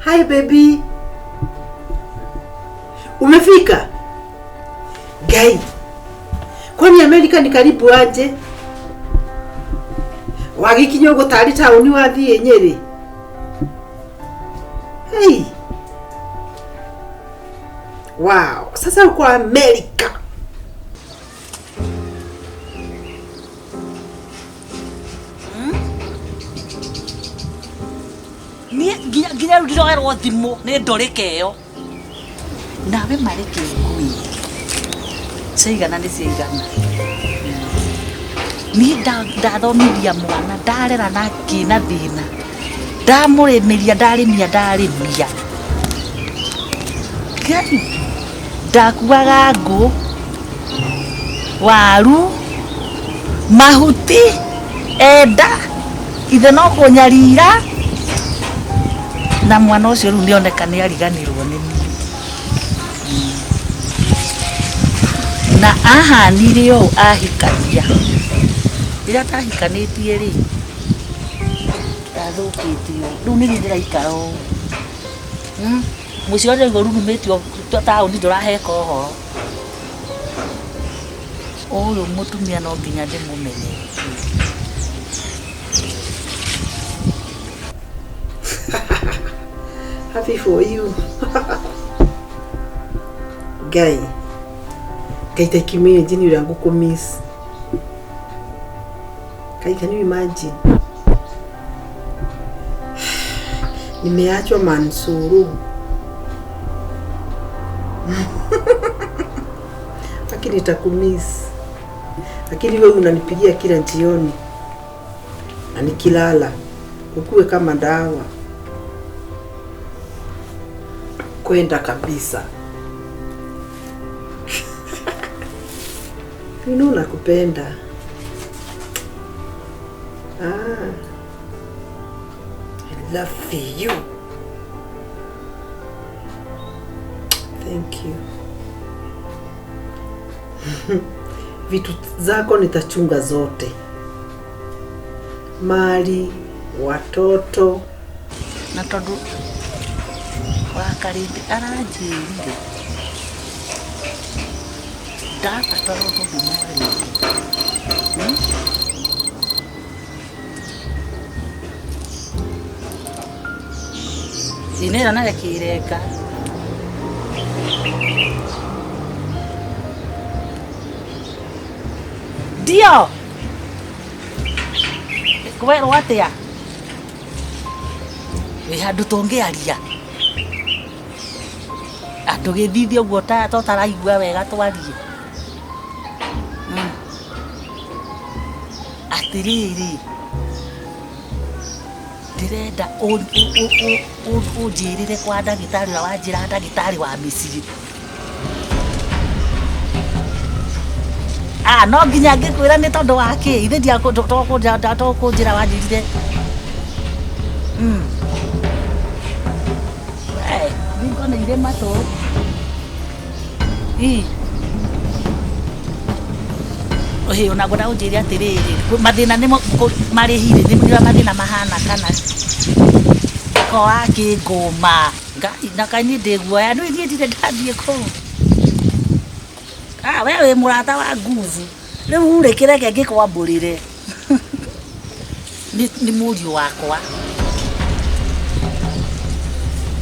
Hi baby. Umefika? Gai. Kwani Amerika ni karibu aje? Wagikinya uguo tarĩ taũni wathiĩ Nyĩrĩ? Hey. Wow, sasa uko Amerika. Niĩ nginya nginya rĩu ndiroerwo thimũ nĩ ndũrĩka ĩyo. Nawe mareke ngui. Ciaigana nĩ ciaigana. Niĩ ndathomithia mwana ndarera na kĩna thĩna. Ndamũrĩmĩria ndarĩmia ndarĩmia. Ngai ndakuaga ngũ, waru, mahuti, enda, ithe no kũnyarira, na mwana ũcio rĩu nĩoneka nĩ ariganĩrwo nĩ niĩ. Na ahanire ũũ ahikania, rĩrĩa atahikanĩtie rĩ, ndathũkĩte ũũ, rĩu nĩ niĩ ndĩraikara ũũ. Mũciĩ ũrĩa ndĩraigua ũrurumĩtio taũni ndũraheka ũhoro. Ũyũ mũtumia no nginya ndĩmũmenye. Happy for you. Ngai. Ngai ta imagine ũrĩa ngũkũmiss. Ngai, can you imagine? Nimeachwa Mansuru. Lakini nitakumiss. Lakini wewe unanipigia kila jioni na nikilala ukuwe kama dawa kwenda kabisa. You know nakupenda. Ah, I love you. Thank you. Vitu zako nitachunga zote, mali, watoto. Na tondũ wa Karĩndĩ aranjĩrire ndabatara ũndũ ndĩmwarĩrie. Hmm? Ĩ nĩ ĩyo nayo ĩkĩrenga. Ndio. Kwerwo atĩa? Wĩ handũ tũngĩaria? Ndũgĩthithie ũguo ta ũtaraigua wega twarie. Atĩrĩrĩ, ndĩrenda ũnjĩrĩre kwa ndagĩtarĩ ũrĩa wanjĩra ndagĩtarĩ wa mĩciĩ. Ah, no nginya ngĩkwĩra nĩ tondũ wa kĩ? Ithe tokũnjĩra wanjĩrire. We, thingo nĩ irĩ matũ. Ii. Ĩĩ ona ngwenda ũnjĩre atĩrĩrĩ, mathĩna nĩmo marĩhi-rĩ, nĩ ũrĩa mathĩna mahana kana ko wakĩngũma. Ngai, na kaĩ niĩ ndĩ guoya, nĩũĩ niĩ ndirĩ ndathiĩ kũu. Ah, we wĩ mũrata wa nguvu. Rĩu rĩ, kĩreke ngĩkwambũrĩre. Nĩ mũriũ wakwa.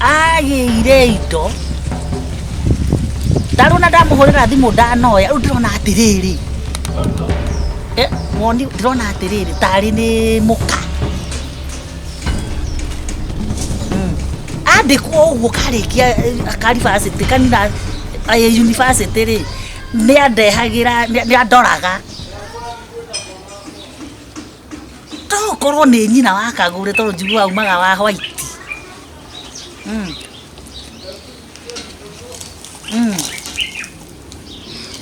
Agĩire indo, tarĩu ona ndamũhũrĩra thimũ ndanoya, rĩu ndĩrona atĩrĩrĩ, woni ndĩrona atĩrĩrĩ, tarĩ nĩ mũka. Andĩkwo ũguo karĩkia karibacĩtĩ kanina yunibacĩtĩ rĩ, nĩ andehagĩra, nĩ andoraga. To ũkorwo nĩ nyina wa kagũre tondũ njiguaga aumaga wa white.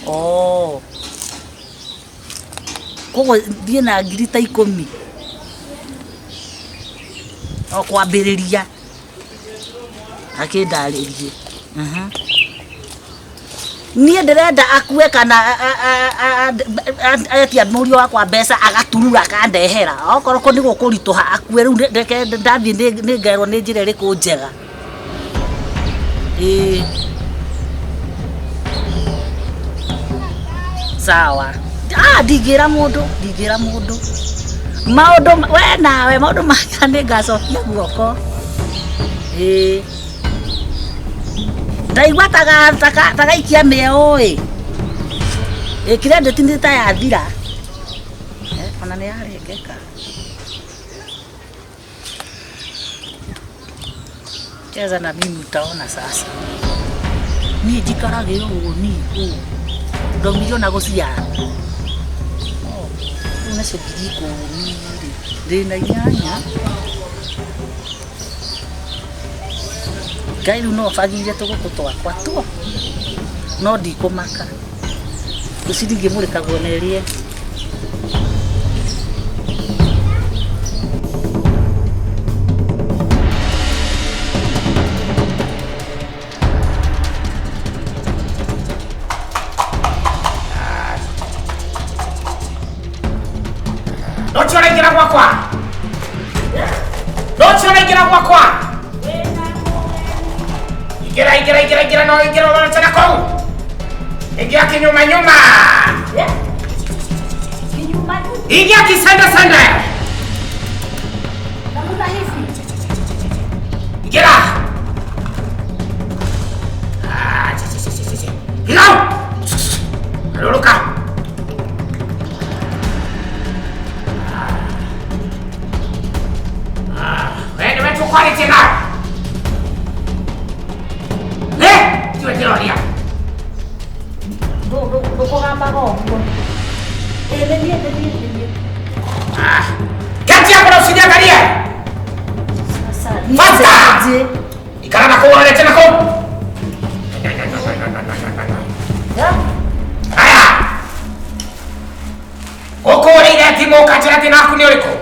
Oo. Koguo thiĩ na ngiri ta ikũmi o kwambĩrĩria akĩndarĩrie. Niĩ ndĩrenda akue kana etia mũriũ wakwa mbeca agaturura akandehera. Okorwo nĩ gũkũritũha akue rĩu reke ndathiĩ nĩngerwo nĩ njĩra ĩrĩkũ njega. Ĩĩ, sawa. Ah, ndingĩra mũndũ, ndingĩra mũndũ maũndũ we nawe maũndũ maya nĩ ngacokia guoko. Ĩĩ, ndaigua tagaikia mĩeũ ĩ. Ĩ, credit nĩ ta yathira. Ona nĩ yarengeka. Cheza na mimi utaona sasa. Niĩ njikarage ũũ niĩ ũũ. Ndaumire ona gũciara. Oh, rĩu nacio 10,000 rĩ, ndĩna 8. Ngai rĩu no bagire tũgũkũ twakwa tuo. No ndikũmaka. Ngwĩciria ingĩmũrĩkagwo na ĩrĩe. Nocio ũraingĩra gwakwa, nocio ũraingĩra gwakwa. Ingĩra, ingĩra, ingĩra, ingĩra, no ingĩra ũrorete na kũu. Ingia kinyuma nyuma, ingia kisanda sanda, ingĩra. Ah, chi, chi, chi, chi, chi. Ingĩra. Garũrũka. We nĩwe tũkwarĩtie nawe. Ĩ, tiwe ndĩroria. Ndũkũgambaga ũguo. Ĩ, nĩ niĩ, nĩ niĩ, nĩ niĩ. Ah, keti hapo na usiniangalie. Sasa, niĩ Faster! nje. Ikara na kũu ũrorete na kũu. Ya? Haya. Ũkũrĩire thimũ ũkanjĩra thĩna waku nĩ ũrĩkũ?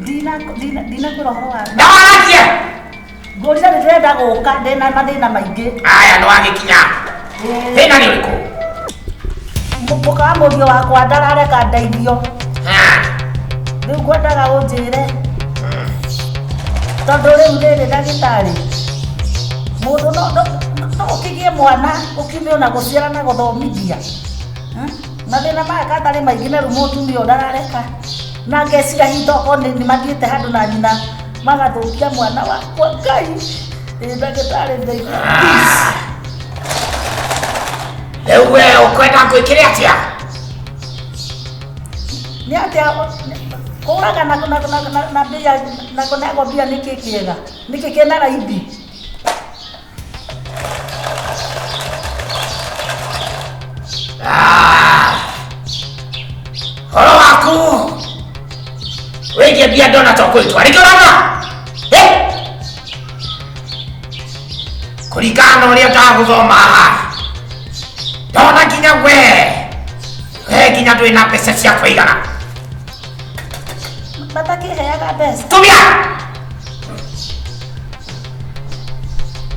Ndinakwĩra ũhoro wa Na waragie. Ngũrire nĩ ndĩrenda gũka, ndĩna mathĩna maingĩ. Aya, nĩ wagĩkinya. Thĩna nĩ ũrĩkũ? Mũka wa mũriũ wakwa ndarareka ndeithio. Ah, Rĩu ngwendaga ũnjĩre tondũ rĩu rĩrĩ ndagĩtarĩ, mũndũ no ũkĩgĩe mwana ũkiume ona gũciara na gũthomithia. Mathĩna maya katarĩ maingĩ na rĩu mũtumia ũyũ ndarareka na ngeciria hihi tokorwo nĩ mathiĩte handũ na nyina magathũkia mwana wakwa. Ngai, ĩ ndagĩtarĩ ndeithia. Rĩu we ũkwenda ngwĩkĩre atĩa? Nĩ atĩa kũraga na mbia na kũnengwo mbia nĩkĩ kĩega, nĩkĩ kĩna raithi? Ah, ũhoro waku wĩgiĩ mbia ndona to kwĩtwa rĩngĩ ũrona. Eh? Kũringana na ũrĩa ndagũthoma haha ndona nginya we nginya ndũrĩ na mbeca cia kũigana. Matakĩheaga mbeca. Tumia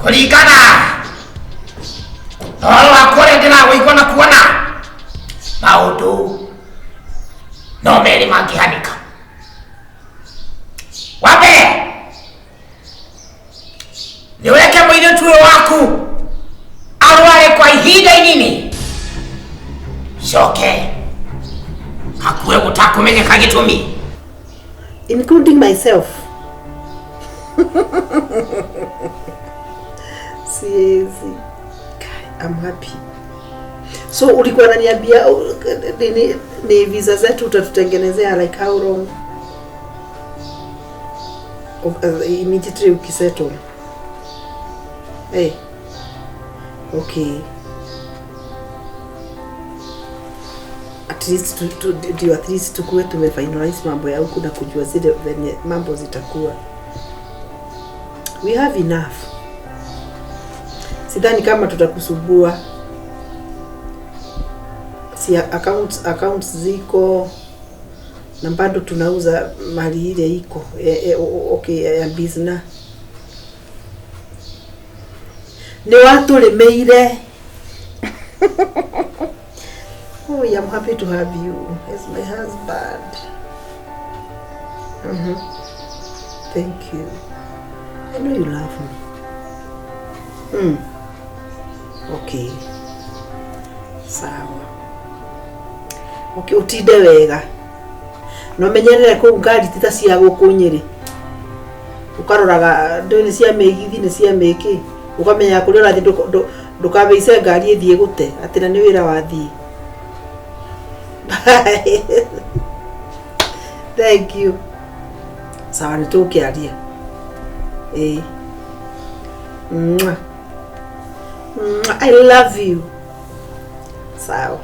kũringana na ũhoro waku ũrĩa ndĩrawĩigua na kuona maũndũ no merĩ mangĩhanĩka. Wa mbere nĩ ũreke mũirĩtu ũyũ waku arware kwa ihinda inini, coke akue gũtakũmenyeka gĩtũmi. Including myself. Siwezi. Kai, I'm happy. So ulikuwa unaniambia ni visa zetu utatutengenezea like how long? Immediately ukisettle. Hey. Okay. At least ndio at least tukuwe tumefinalize mambo ya huku na kujua zile venye mambo zitakuwa. We have enough. Sidhani kama tutakusumbua. Si accounts ziko na bado tunauza mali ile iko okay ya business. Nĩ watũrĩmĩire. Oh, I'm happy to have you as my husband. Thank you. I know you love me. Mm. Okay. Sawa. Okay, utinde wega. No menyerere kũu ngari ti ta cia gũkũ Nyĩrĩ. Ũkaroraga ndũĩ nĩ cia mĩgithi nĩ cia mĩkĩ. Ũkamenya kũrĩa ũrathiĩ ndũkabaice ngari ĩthiĩ gũte atĩ na nĩ wĩra wathiĩ. Bye. Thank you. Sawa nĩ tũgũkĩaria. Ĩĩ. Mwah. Mwah. I love you. Sawa.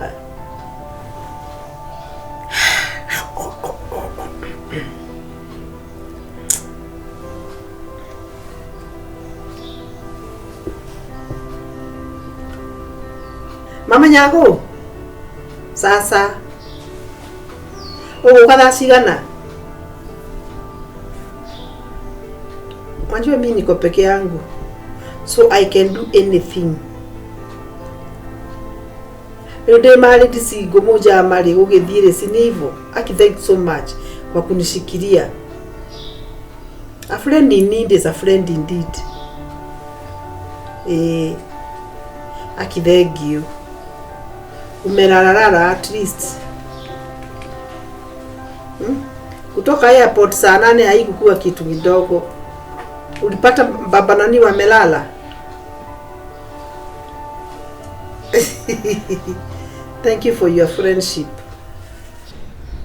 Mama Nyago. Sasa. Ũgũka thaa cigana? Unajua mimi niko peke yangu. So I can do anything. Rĩu ndĩ married single mũjama rĩ gũgĩthiĩ rĩ si ni hivyo? Aki thank you so much kwa kunishikilia. A friend in need is a friend indeed. Eh, aki thank you. Umelalalala at least. Hmm? Kutoka airport saa 8 haikukuwa kitu kidogo. Ulipata baba nani wamelala? Thank you for your friendship.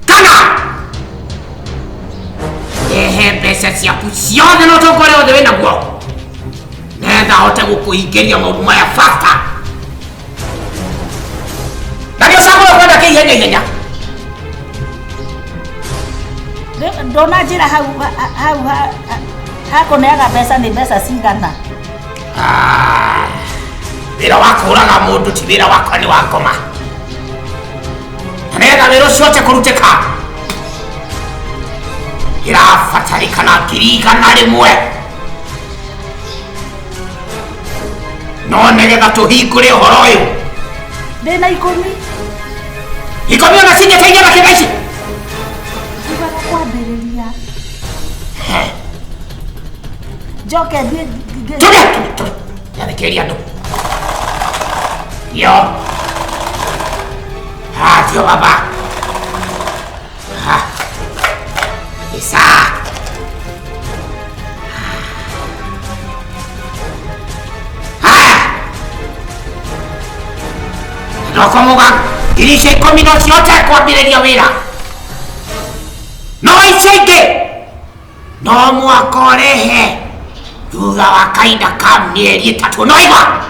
Kana! Ehe mbeca ciaku ciothe no ũtonga ũrĩa wothe wĩnaguo nĩgetha hote gũkũhingĩria maũndũ maya faster. Na nĩ ũcagũra kwenda kĩ ihenya ihenya. Ndona njĩra hau hau hakũneaga mbeca nĩ mbeca cigana? Wĩra wa kũũraga mũndũ ti wĩra wakwa nĩ wa ngoma. Na nĩgetha wĩra ũcio ũhote kũrutĩka ĩrabatarĩkana 100,000. No nĩgetha tũhingũre ũhoro ũyũ ndĩna 10. 10 ona cinyeteithia na kĩtha ici. Njugaga kwambĩrĩria. Njoke thiĩ Tuge tuge. Nyathĩkĩrĩria andũ. Yo. Ha, tio baba. Ha. Isa. Ha. Ndoko muga ngiri icio 10 no cihote kwambĩrĩria wĩra. No icio ingĩ no mũhaka ũrĩhe thutha wa kahinda ka mĩeri 3. No igua?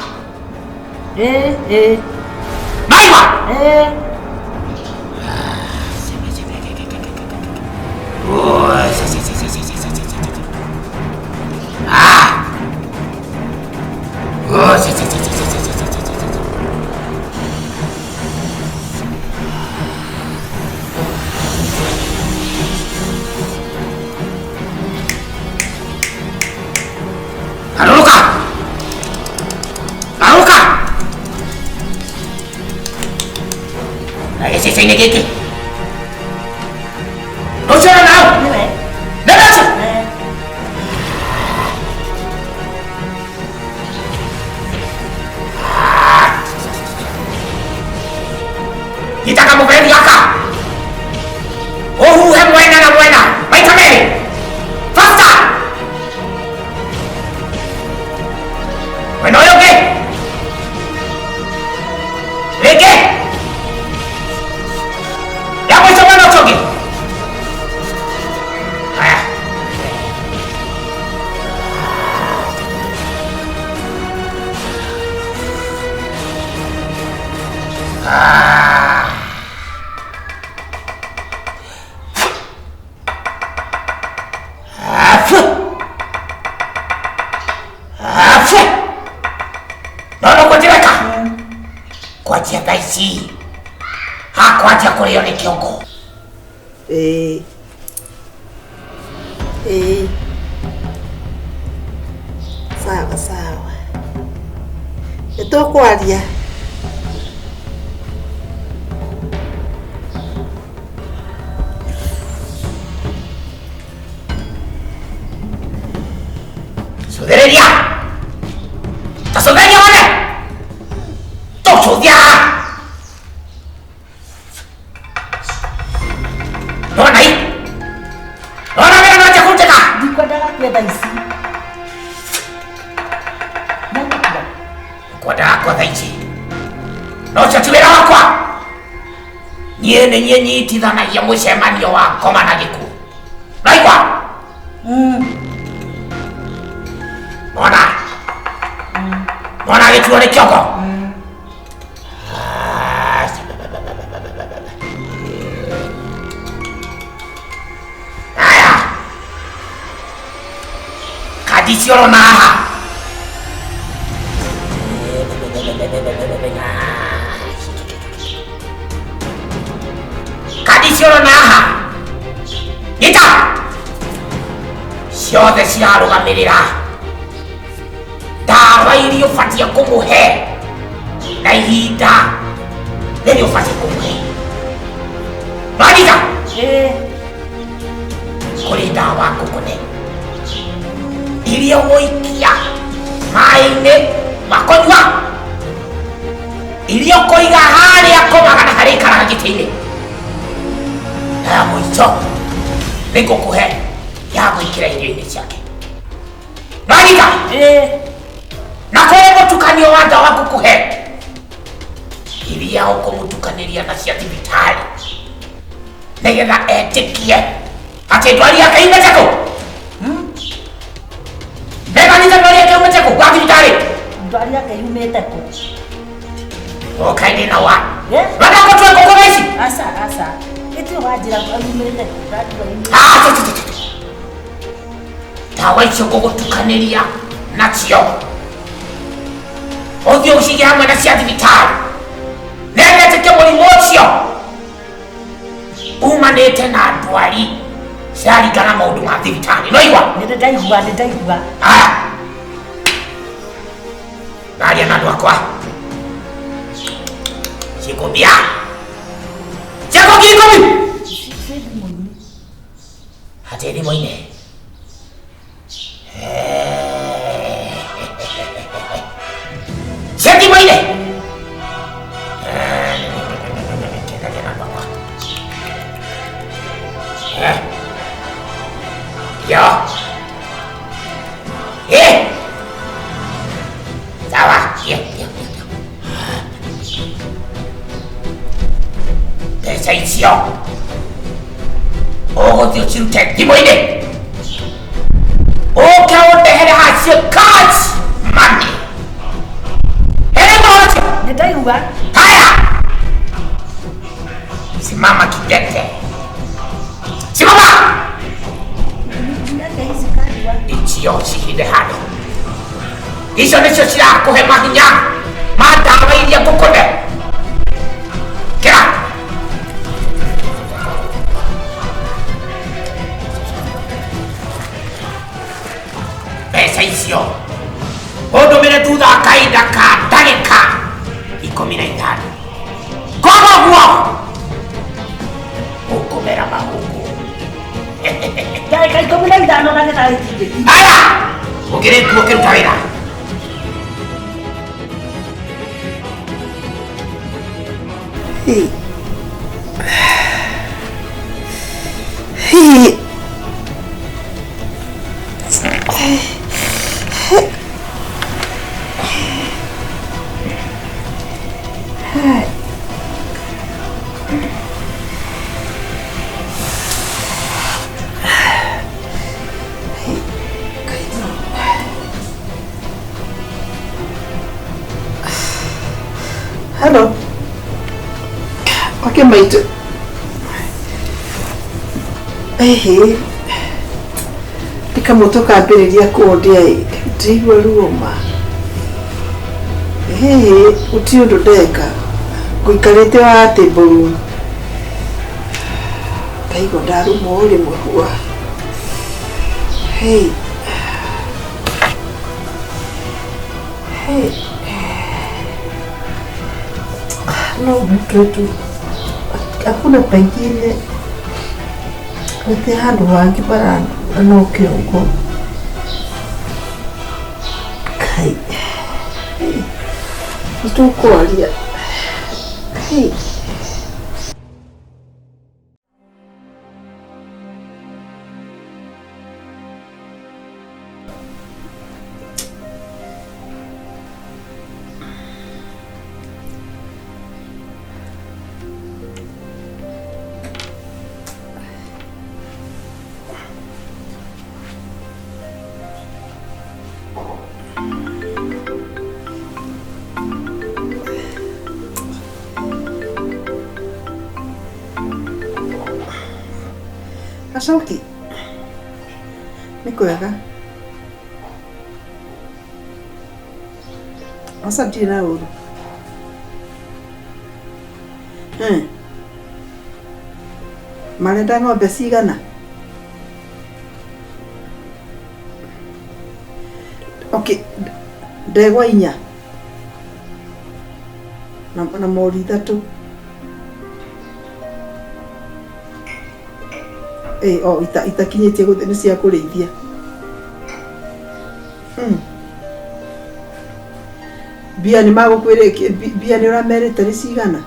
Ĩĩ. No igua? Ĩĩ. Garũrũka! Garũrũka! Na gĩcicio-inĩ gĩkĩ. Rũciũ nao? Nĩwe. Nĩ rũciũ? Ĩĩ. Nyita kamũberethi gaka. Ũhuhe mwena na mwena maita merĩ. Faster! Mwena ũyũ ũngĩ. Rĩngĩ. Ya mũico mwena ũcio ũngĩ. Haya. Afu! Afu! No nũkũnjĩreka? Kwanjia thaa ici hakwanjia kũrĩo nĩ kĩongo. Ĩĩ. Ĩĩ. Sawa sawa. Nĩ tũkwaria. Cũthĩrĩria! Tacũthĩria wone. Tũcũthia. Nona hii. Nona wĩra nĩwanjia kũrutĩka. Ndikwendaga kwetha ici. Nĩngũkua. Kwendaga kwetha ici. No ũcio ti wĩra wakwa. Niĩ nĩ niĩ nyitithanagia mũcemanio wa ngoma na gĩkuũ. Naigua? Nona. Nona gĩturwa nĩ kĩongo. Aya. Kandi icio ũrona haha. Kandi icio ũrona haha. Nyita. Ciothe cirarũgamĩrĩra ndawa iria ũbatiĩ kũmũhe na ihinda rĩrĩa ũbatiĩ kũmũhe. Wanyita? Ĩĩ. Kũrĩ ndawa ngũkũne iria ũgũikia maĩ-inĩ makũnyua, iria ũkũiga harĩa komaga na harĩa ikaraga gĩtĩ-inĩ, na ya mũico nĩ ngũkũhe ya gwĩkĩra irio-inĩ ciake. Wanyita? Ĩĩ. Na kũrĩ mũtukanio wa ndawa ngũkũhe iria ũkũmũtukanĩria na cia thibitarĩ nĩgetha etĩkie atĩ ndwari yake yumĩte kũ. Nĩmanyita ndwari yake yumĩte kũ gwa thibitarĩ. Ndwari yake yumĩte kũ? Ũkaine na wa Eh? wenda ngũtue ngũkũ thaa ici. Aca, aca. Ĩtĩ wanjĩra yumĩte kũ? Ndatiga yumĩte. Ah, tu, tu, tu, tu. Ndawa icio ngũgũtukanĩria nacio ũthiĩ ũcige hamwe na cia thibitarĩ nĩgetĩke mũrimũ ũcio umanĩte na ndwari ciraringana maũndũ ma thibitarĩ no igua. Nĩ ndaigua, nĩ ndaigua. Aya, ndaria na andũ akwa ciĩkũmbia ciĩkũ 10,000. Ciĩ thimũ-inĩ. Atĩ thimũ-inĩ. Ciĩ thimũ-inĩ. Ndaria na andũ akwa. Eh. Yo. Eh. Sawa. Yo, yo, yo. Mbeca icio ũgũthiĩ ũcirute thimũ-inĩ ũke ũndehere haha ciĩ cash money. Ĩrĩ ũhoro ũcio? Nĩ ndaigua. Haya, simama kidete, simama. Nake ici kanua. Icio cihithe handũ. Icio nĩcio cirakũhe mahinya ma ndawa iria ngũkũne. Kĩra. Mbeca icio ũndũmĩre thutha wa kahinda ka ndagĩka 15. Kwaga ũguo ũkũmera mahũngũ. Ndagĩka 15 na gĩthaa gĩtingĩkinya. Aya, ũngĩrĩkuo ũkĩruta wĩra. Hey. Hey. Hello. Okay, mate. Ehe. Ndĩkamũtũ kambĩrĩria kũndĩa ĩ ndĩraigua ruo ma. Ehe, gũtirĩ ũndũ ndeka. Ngũikarĩte wa table room. Ndaigua ndarũmwo o rĩmwe hua. Hey. Hey. No mũtwe tu. Hakuna pengine. Gũtirĩ handũ hangĩ barandura no kĩongo. Kai. Nĩ tũkwaria. Hey. Gacoki nĩ kwega aca ndirĩ na ũru. Marenda ng'ombe cigana? Okay, ndegwa inya na mori ithatũ. Ĩ, o itakinyĩtie nĩ cia kũrĩithia. Mbia nĩ magũkwĩrĩ mbia nĩ ũramerĩte nĩ cigana?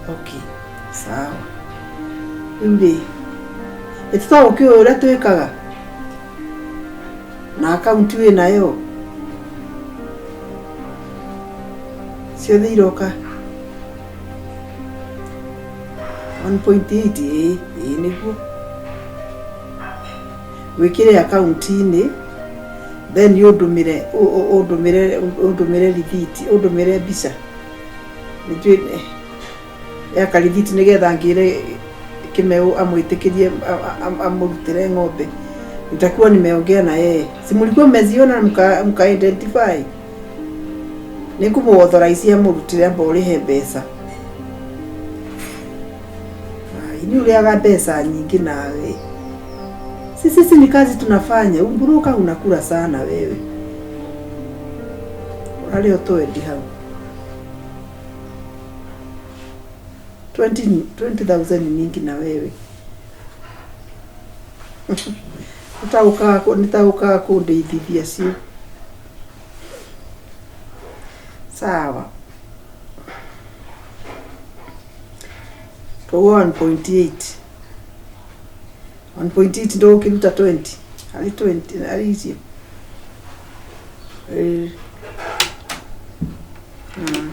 Okay, sawa. Rĩu rĩ, ĩtitagũkĩũĩ ũrĩa twĩkaga? Na akaunti wĩ nayo? Ciothe iroka 1.8 ĩĩ, ĩĩ nĩguo. Wĩkĩre akaunti-inĩ then ũndũmĩre ũndũmĩre ũndũmĩre rithiti, ũndũmĩre mbica. Nĩnjũĩ ya karithiti nĩgetha ngĩre Kĩmeu amwĩtĩkĩrie amũrutĩre ng'ombe. Nitakuwa nimeongea na yeye. Si mlikuwa mmeziona mka identify? Nĩngũmũ authorize amũrutĩre amba ũrĩhe mbeca. Nĩ ũrĩaga mbeca nyingĩ nawe. Sisi ni kazi tunafanya. Umburuka unakula sana wewe. Ũrarĩa twendi hau. 20,000 ni mingi na wewe. Nĩtaũkaga kũndeithithia cio. Sawa. Koguo 1.8. 1.8 ndũgũkĩruta 20. Harĩ 20, harĩ icio. Ĩĩ.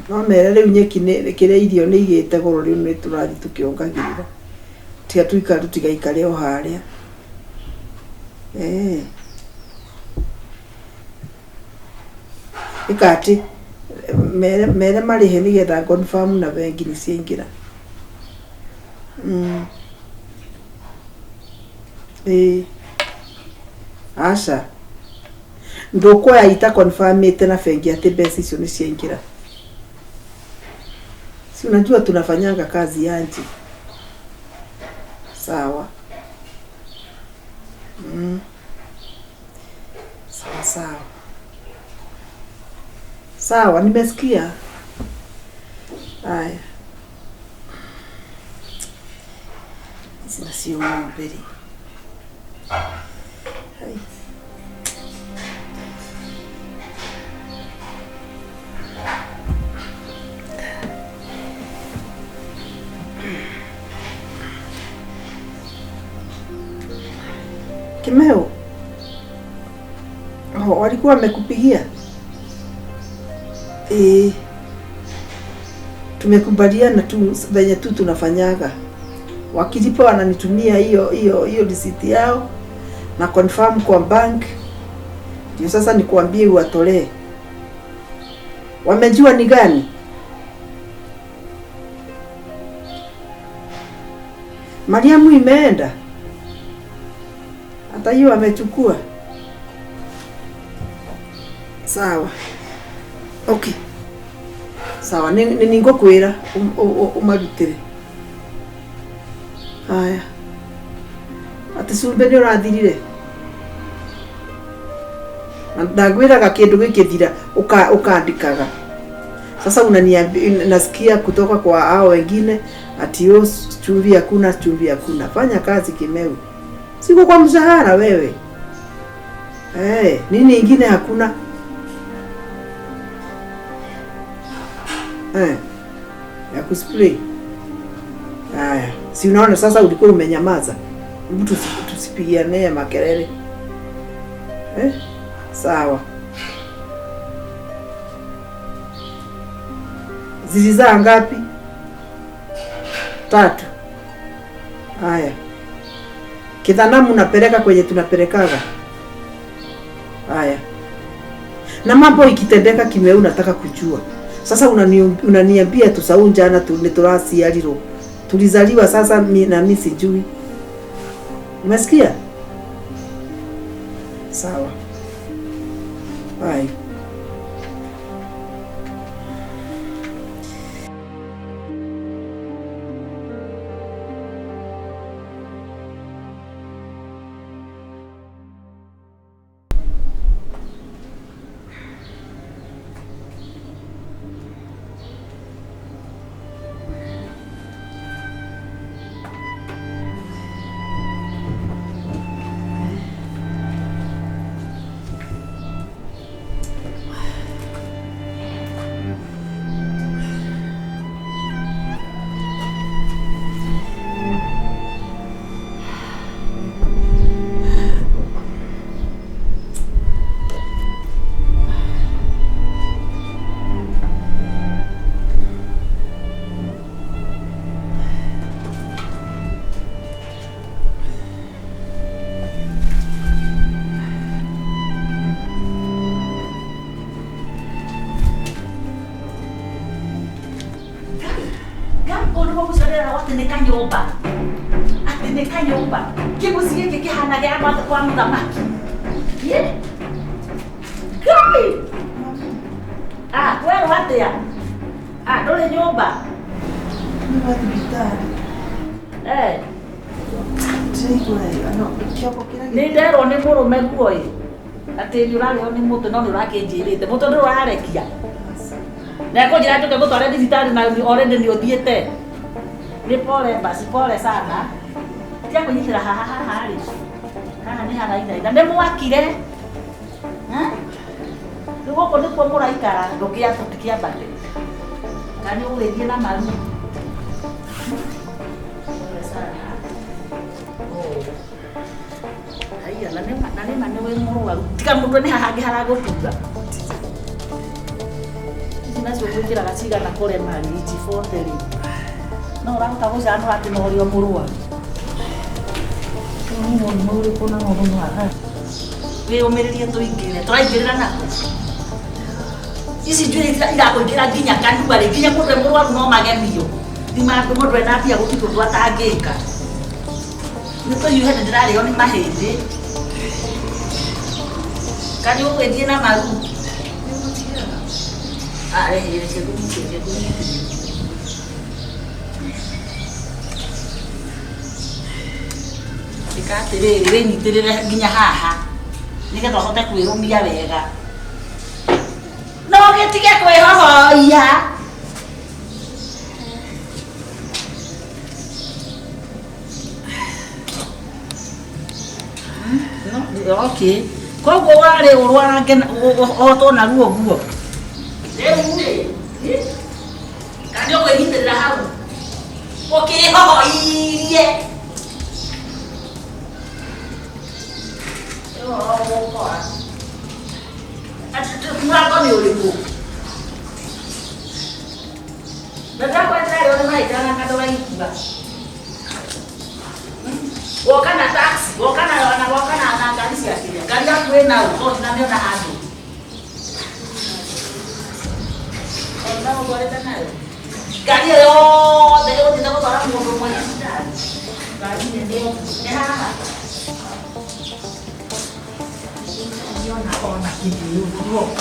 No mere rĩu nyeki nĩ kĩrĩa irio nĩ igĩte goro rĩu nĩ tũrathiĩ tũkĩongagĩrĩra. Tiga tũikare tũtigaikare o harĩa. Ĩĩ. Ĩka atĩ mere mere marĩhe nĩgetha confirm na bengi nĩ ciaingĩra. Ĩĩ. Aca. Ndũkuoya ita confirmĩte na bengi atĩ mbeca icio nĩ ciaingĩra. Si unajua tunafanyanga kazi yanje. Sawa. Sawa sawa. Sawa, nimesikia. Haya. Ici nacio ng'ombe rĩ. Hai. Kimeo, oh, walikuwa wamekupigia? Eh, tumekubaliana tu venye tu tunafanyaga. Wakilipa wananitumia hiyo hiyo hiyo receipt yao na confirm kwa bank, ndio sasa nikuambie uwatolee. Wamejua ni gani? Mariamu imeenda hata hiyo amechukua. Sawa, okay, sawa, nĩ nĩngũkwĩra ũmarutĩre. Haya, atĩ cumbĩ nĩ ũrathirire? Na ndangwĩraga kĩndũ gĩkĩthira ũkandĩkaga. Sasa unaniambi, nasikia kutoka kwa hao wengine ati oh, chumvi hakuna, chumvi hakuna. Fanya kazi Kimeu, siko kwa mshahara wewe. Eh, nini ingine hakuna? Eh, ya kuspray. Haya, si unaona sasa ulikuwa umenyamaza. Hebu tusipigiane makelele. Eh? Sawa. Zilizaa ngapi? 3. Haya. Kithanamu napeleka kwenye tunapelekaga. Haya. Na mambo ikitendeka Kimeu nataka kujua. Sasa unaniambia tusahau jana turaciarirwo. Tulizaliwa sasa na mimi sijui. Umesikia? Sawa. Bye. Kanyumba atĩ nĩ kanyumba kĩmũciĩ gĩkĩ kĩhana gĩa kwa mũthamaki. Ngai! Ah, kwerwo atĩa? Ah, ndũrĩ nyũmba? Nĩ wa thibitarĩ. Eh. Ndĩraigua wega, no kĩongo kĩrĩa Nĩ nderwo nĩ mũrũme guo ĩ atĩ nĩ ũrarĩo nĩ mũtwe no nĩ ũrakĩnjĩrĩte mũtwe ndũrĩ ũrarekia. Na ekũnjĩra njũke ngũtware thibitarĩ na already nĩ ũthiĩte. Ni pole basi, pole sana. Tia kunyitira haha haha ri. Haha ni haraithaitha. Nĩ mwakire. Ha? Rĩu gũkũ nĩkuo mũraikara ndũkĩambate. Kana nĩ ũgũgĩthiĩ na maru. Pole sana. Oh. Haiya, na nĩ ma nĩ wĩ mũrwaru. Tiga mũtwe nĩ haha hangĩ haragũtura. Ici nacio gwĩkĩraga cigana kũrema rĩ, ici 40 rĩ. No ũrahota gũcanũra atĩ no ũrĩ o mũrwaru. Nĩ mũrimũ ũrĩkũ na mũrwaru? Wĩyũmĩrĩrie tũingĩre, tũraingĩrĩra nakũ? Ici njuĩrĩ irakũingĩra nginya kanua rĩ, nginya mũndũ e mũrwaru no magemio. Thima mũndũ ena mbia gũtirĩ ũndũ atangĩka. Nĩ tũhiũhe nĩ ndĩrarĩo nĩ mahĩndĩ. Kana ũgũgĩthiĩ na maru? Ah, rehe, reke ngũnyitĩrĩre, ngũnyitĩrĩre. Ĩka atĩrĩrĩ, wĩnyitĩrĩre nginya haha nĩgetha ũhote kwĩrũmia wega. No ũgĩtige kwĩhohoia. No, okay. Koguo warĩ ũrwarange ũhotwo naruo ũguo. Rĩu rĩ, kana nĩ ũkwĩnyitĩrĩra hau ũkĩhohoirie. Mũrango nĩ ũrĩkũ? Na ndĩrakwendera rĩo nĩ maraikara na ndũraigua. Woka na taxi, woka na woka na ngari cia kĩrĩa. Ngari yaku ĩna ũ, tondũ ndinamĩona handũ. Ndinamũtwarĩte nayo. Ngari ĩyo yothe ĩgũthiĩte gũtwara mũndũ ũmwe thibitarĩ. Ngari nene nĩ haha. Ona ona kĩndũ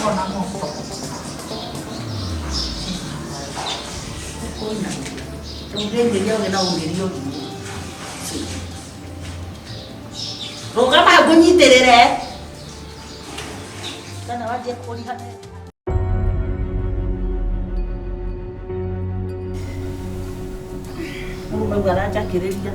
ona moko. Kũina. Ũngĩingĩria ũgĩ na ũngĩria ũthiĩ. Rũgama hau ngũnyitĩrĩre. Kana wanjie kũriha. Mũrũme ũguo aranjakĩrĩria.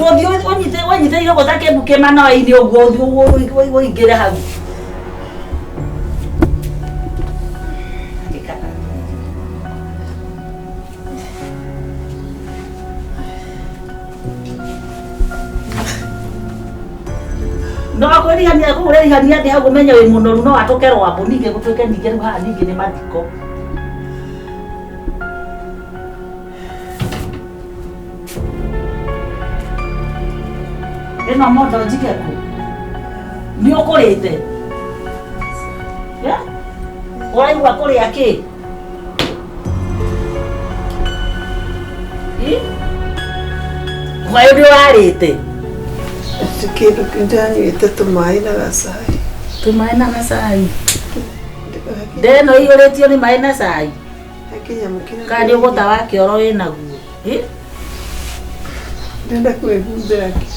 Ũthiĩ ũnyite ũnyitĩrĩire ũguo ta kĩmbu kĩ manoe-inĩ ũguo ũthiĩ ũingĩre hau. No kwĩrihania kũu ũrerihania atĩ hau ũmenye wĩ mũnoru no atũke rwambũ ningĩ gũtuĩke ningĩ rĩu haha ningĩ nĩ mathiko. Ĩno mondo njige kũ? Nĩ ũkũrĩte? Eh? Ũraigua kũrĩa kĩ? Ĩ? Hwaĩ nĩ ũrarĩte? Kĩndũ ndanyuĩte tũmaĩ na gacai. Tũmaĩ na gacai. Ndeno iyũrĩtio nĩ maĩ na cai. Kĩnyamũ kĩrĩa Kana nĩ ũgũta wa kĩoro wĩ naguo? Ĩ? Ndĩrenda kwĩhumbĩra kĩ.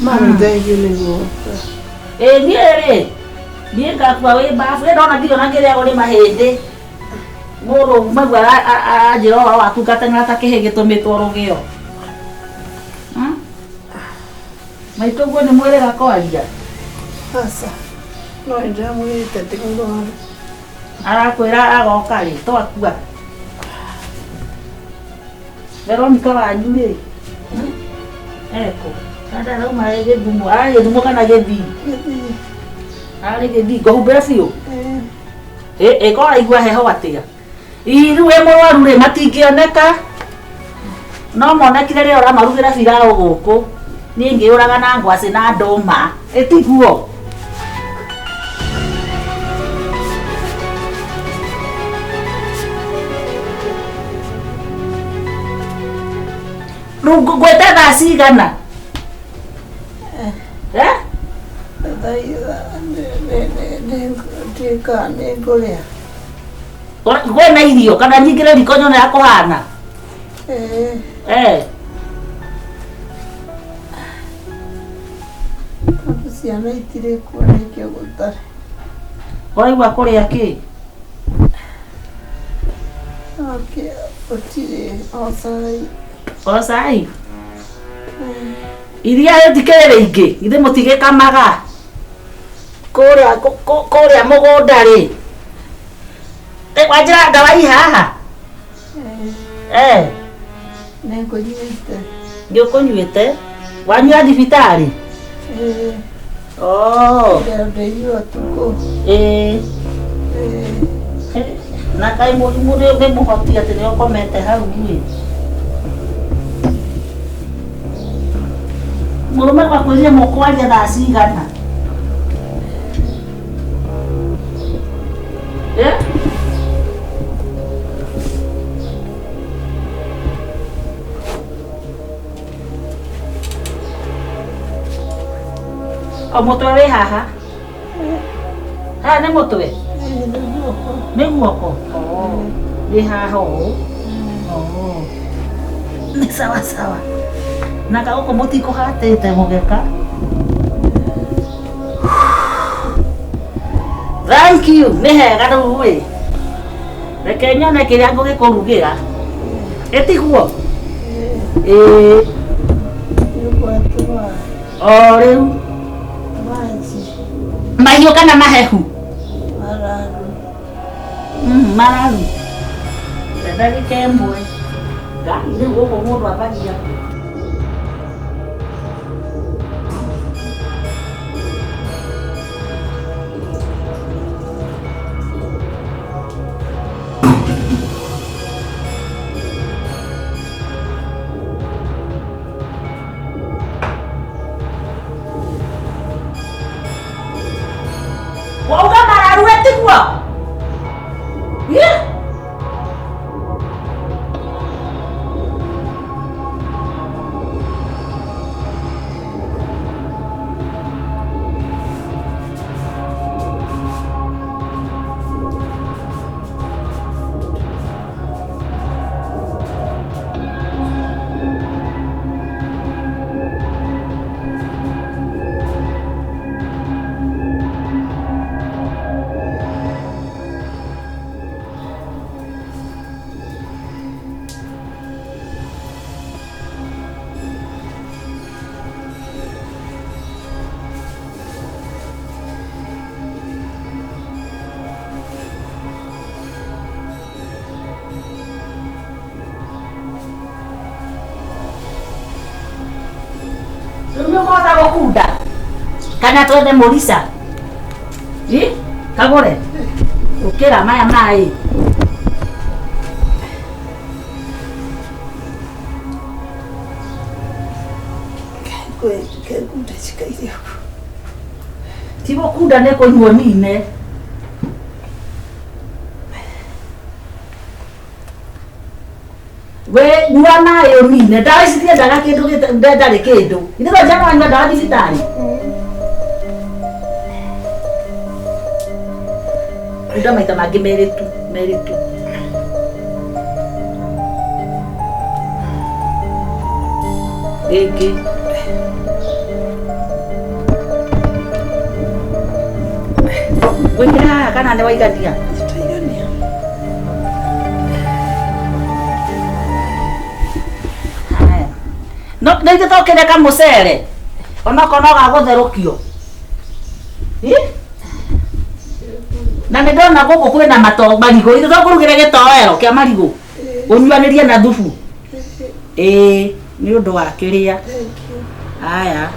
Mami thengiũ nĩ guoka. Ĩ niĩ rĩ, niĩ ngakua wĩ mbabu, ĩ ndona ndirĩ ona ngĩrĩagwo nĩ mahĩndĩ. Mũndũ umaguo aranjĩra ũhoro waku ngateng'era ta kĩhĩ gĩtũmĩtwo rũgĩo. Maitũ ũguo nĩ mwĩrĩga kwaria? Aca. No nĩndĩramwĩrĩte ndĩ mũrwaru. Arakwĩra agoka rĩ? Twakua. Veronica wanyu rĩ? Ekũ? Kana arauma Gĩthumo? Ararĩ Gĩthumo kana Gĩthii? Gĩthii. Ararĩ Gĩthii. Ngũhumbĩre biũ? Ĩĩ. Ĩ ĩko ũraigua heho atĩa? Ii rĩu wĩ mũrwaru rĩ matingĩoneka. No monekire rĩrĩa ũramarugĩra biraũ gũkũ. Niĩ ngĩũraga na ngwacĩ na ndũma. Ĩtiguo? Rĩu ngwĩte thaa cigana? Eh? Ndiũĩ nĩ ngũrĩa. Kwĩna irio kana nyingĩre riko nyone ya kũhana? Ĩĩ. Eh. Tondũ ciana itirĩ kuo nĩkĩo gũtarĩ. Ũraigua kũrĩa kĩ? Okay, gũtirĩ o cai. O cai? Iria rĩtikĩrĩ rĩingĩ, githĩ mũtigĩkamaga? Kũrĩa kũrĩa mũgũnda rĩ. Wanjĩra ndawa i haha? Eh. Nĩ ngũnyuĩte. Nĩ ũkũnyuĩte? Wanyua thibitarĩ? Ĩĩ. Oh. Ndĩnyua ũtukũ. Ĩĩ. Na kaĩ mũrimũ nĩ mũhoti atĩ nĩ ũkomete hau ĩ. Mũrũme akwĩrire mũkwaria thaa cigana? Eh? O mũtwe wĩ haha? Haha nĩ mũtwe? Nĩ guoko? Wĩ haha ũũ? Nĩ sawa sawa. Na gũkũ mũtikũhatĩte mũgeka? Thank you. Nĩ hega rĩu ĩ. Reke nyone kĩrĩa ngũgĩkũrugĩra. Ĩtiguo? Ĩĩ. O rĩu. Mahiũ kana mahehu? Mararu. Ndagĩka ĩmwe. Ngai rĩu gũkũ mũndũ ambagia. Wauga mararu etiguo? Yeah. Nĩ ũkũhota gũkunda kana twethe mũrica? Ĩ, kagũre ũkĩra maya maĩ. Kengunda cikaire ũguo. Ti gũkunda, nĩ kũnyua nine. We nyua maĩ ũnine. Ndawa ici tiendaga kĩndũ ndarĩ kĩndũ. Ithe njana wanyua ndawa thibitarĩ. Kunda maita mangĩ merĩ tu, merĩ tu. Rĩngĩ. Gwĩkĩra haha kana nĩ waigania? Tũigania. Haya. No nĩ ithuĩ tũkĩrĩa kamũcere onokorwo no ga gũtherũkio. Ĩ? Na nĩ ndona gũkũ kwĩna mato marigũ, ithuĩ tũkũrugĩra gĩtoero kĩa marigũ ũnyuanĩrie na thubu. Ĩĩ, nĩ ũndũ wa kĩrĩa. Thank you. Haya.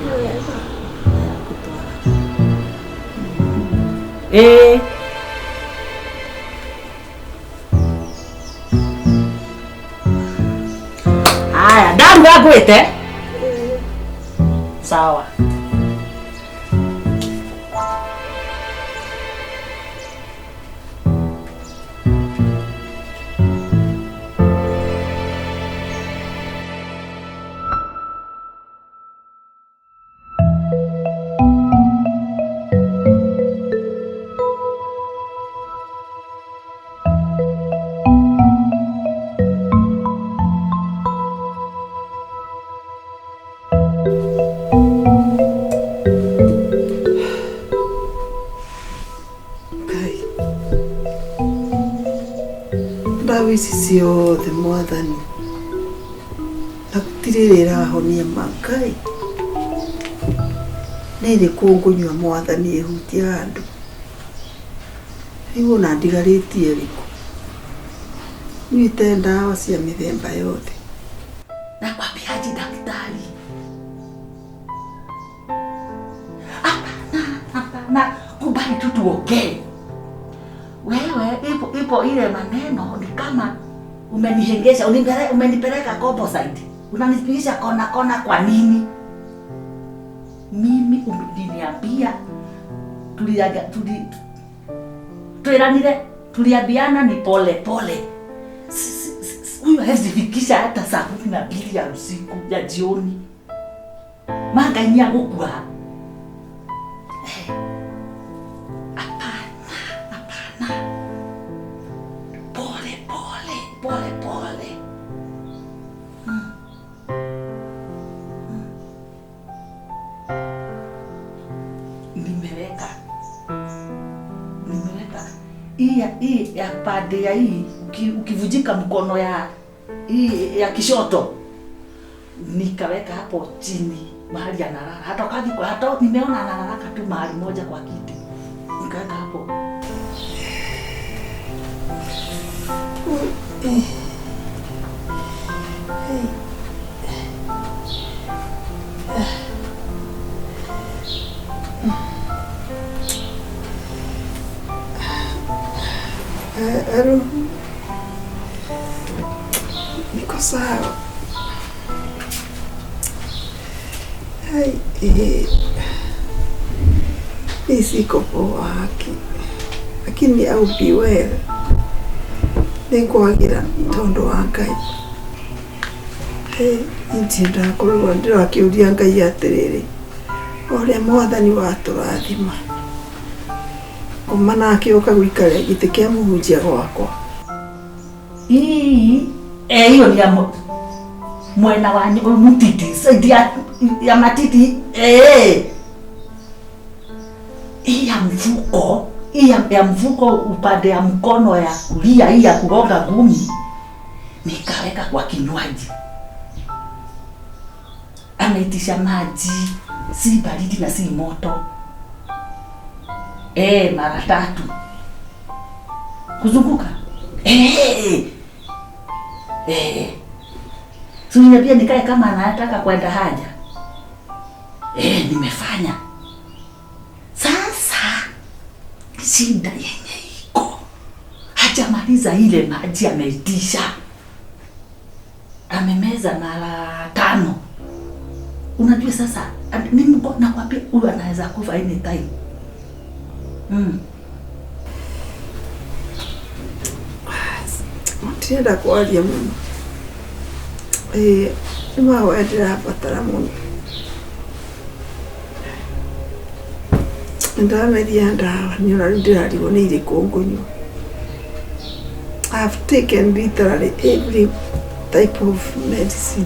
Wega. Ĩĩ. Haya, ndaruga ngwĩte. Sawa. Ngai, ndawa ici ciothe mwathani, na gũtirĩ ĩrĩa ĩrahonia ma. Ngai, nĩ ĩrĩkũ ngũnyua mwathani ĩhutie handũ? Rĩu ona ndigarĩtie ĩrĩkũ? Nyuĩte ndawa cia mĩthemba yothe. Nakwambiaje daktari? Hapana, hapana, kubali tu tuongee. Wewe ipo ile maneno ni kama umenihengesha, umenipeleka Kombo side. Unanipigisha kona kona kwa nini? Mimi uliniambia tuliaga tuli tuiranire, tuliambiana ni pole pole. Huyu hawezi fikisha hata saa 12 ya usiku ya jioni. Manga ni agũkua. Hapana, hapana. Pole pole, pole pole. Nimeweka. Nimeweka hii ya pande ya hii ukivujika mkono ya hii ya kishoto, nikaweka hapo chini mahali analala. Hata kazi kwa hata nimeona analalaka tu mahali moja kwa kiti, nikaweka hapo. Aro, niko sawa. Ai, mi siko poa haki, lakini I'll be well. Nĩngwagĩra tondũ wa Ngai. Niĩ ndakoragwo ndĩrakĩũria Ngai atĩrĩrĩ, o ũrĩa mwathani watũrathima kuma na akĩũka gũikara gĩtĩ kĩa mũhunjia gwakwa. Hii hiyo ni ya mwena wa mutiti, side ya matiti. Hii ya mfuko, hii ya mfuko upande ya mkono ya kulia, hii ya kugonga ngumi, nikaweka kwa kinywaji. Anaitisha maji, si baridi na si moto. Mara tatu kuzunguka. Si uniambia nikae kama anataka kwenda haja. Nimefanya. Sasa shida yenye iko, hajamaliza ile maji ameitisha, amemeza mara 5. Unajua sasa mimi nakwambia huyu anaweza kufa anytime. Ndirenda kwaria mũno. Nĩ mahoya ndĩrabatara mũno. Nĩndameria ndawa, nĩ ona rĩu ndĩrarigwo nĩ irĩkũ ngũnyua. I've taken literally every type of medicine.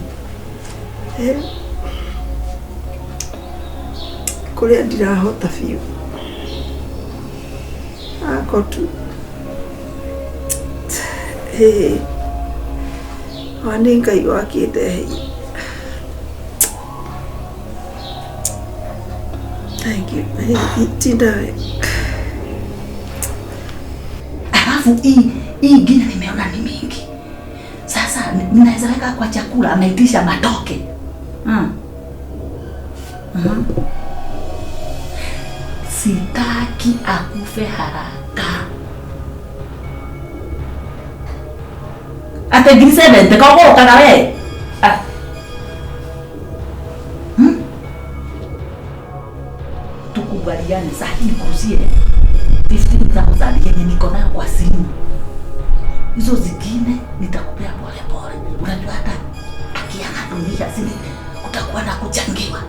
Kũrĩa ndirahota biũ. Ako tu. Nĩ Ngai wakĩndeheire. Thank you. Tinda wega. Alafu hii ingine nimeona ni mingi. Sasa ninaweza weka kwa chakula, ameitisha matoke. Sitaki akufe haraka. Ate ngiri 70 kogũrũkaga we. Tukubaliane sasa nikuuzie 15,000 yenye niko nayo kwa simu. Hizo zingine nitakupea pole pole. Unajua hata akiaga dunia sini kutakuwa na kuchangiwa.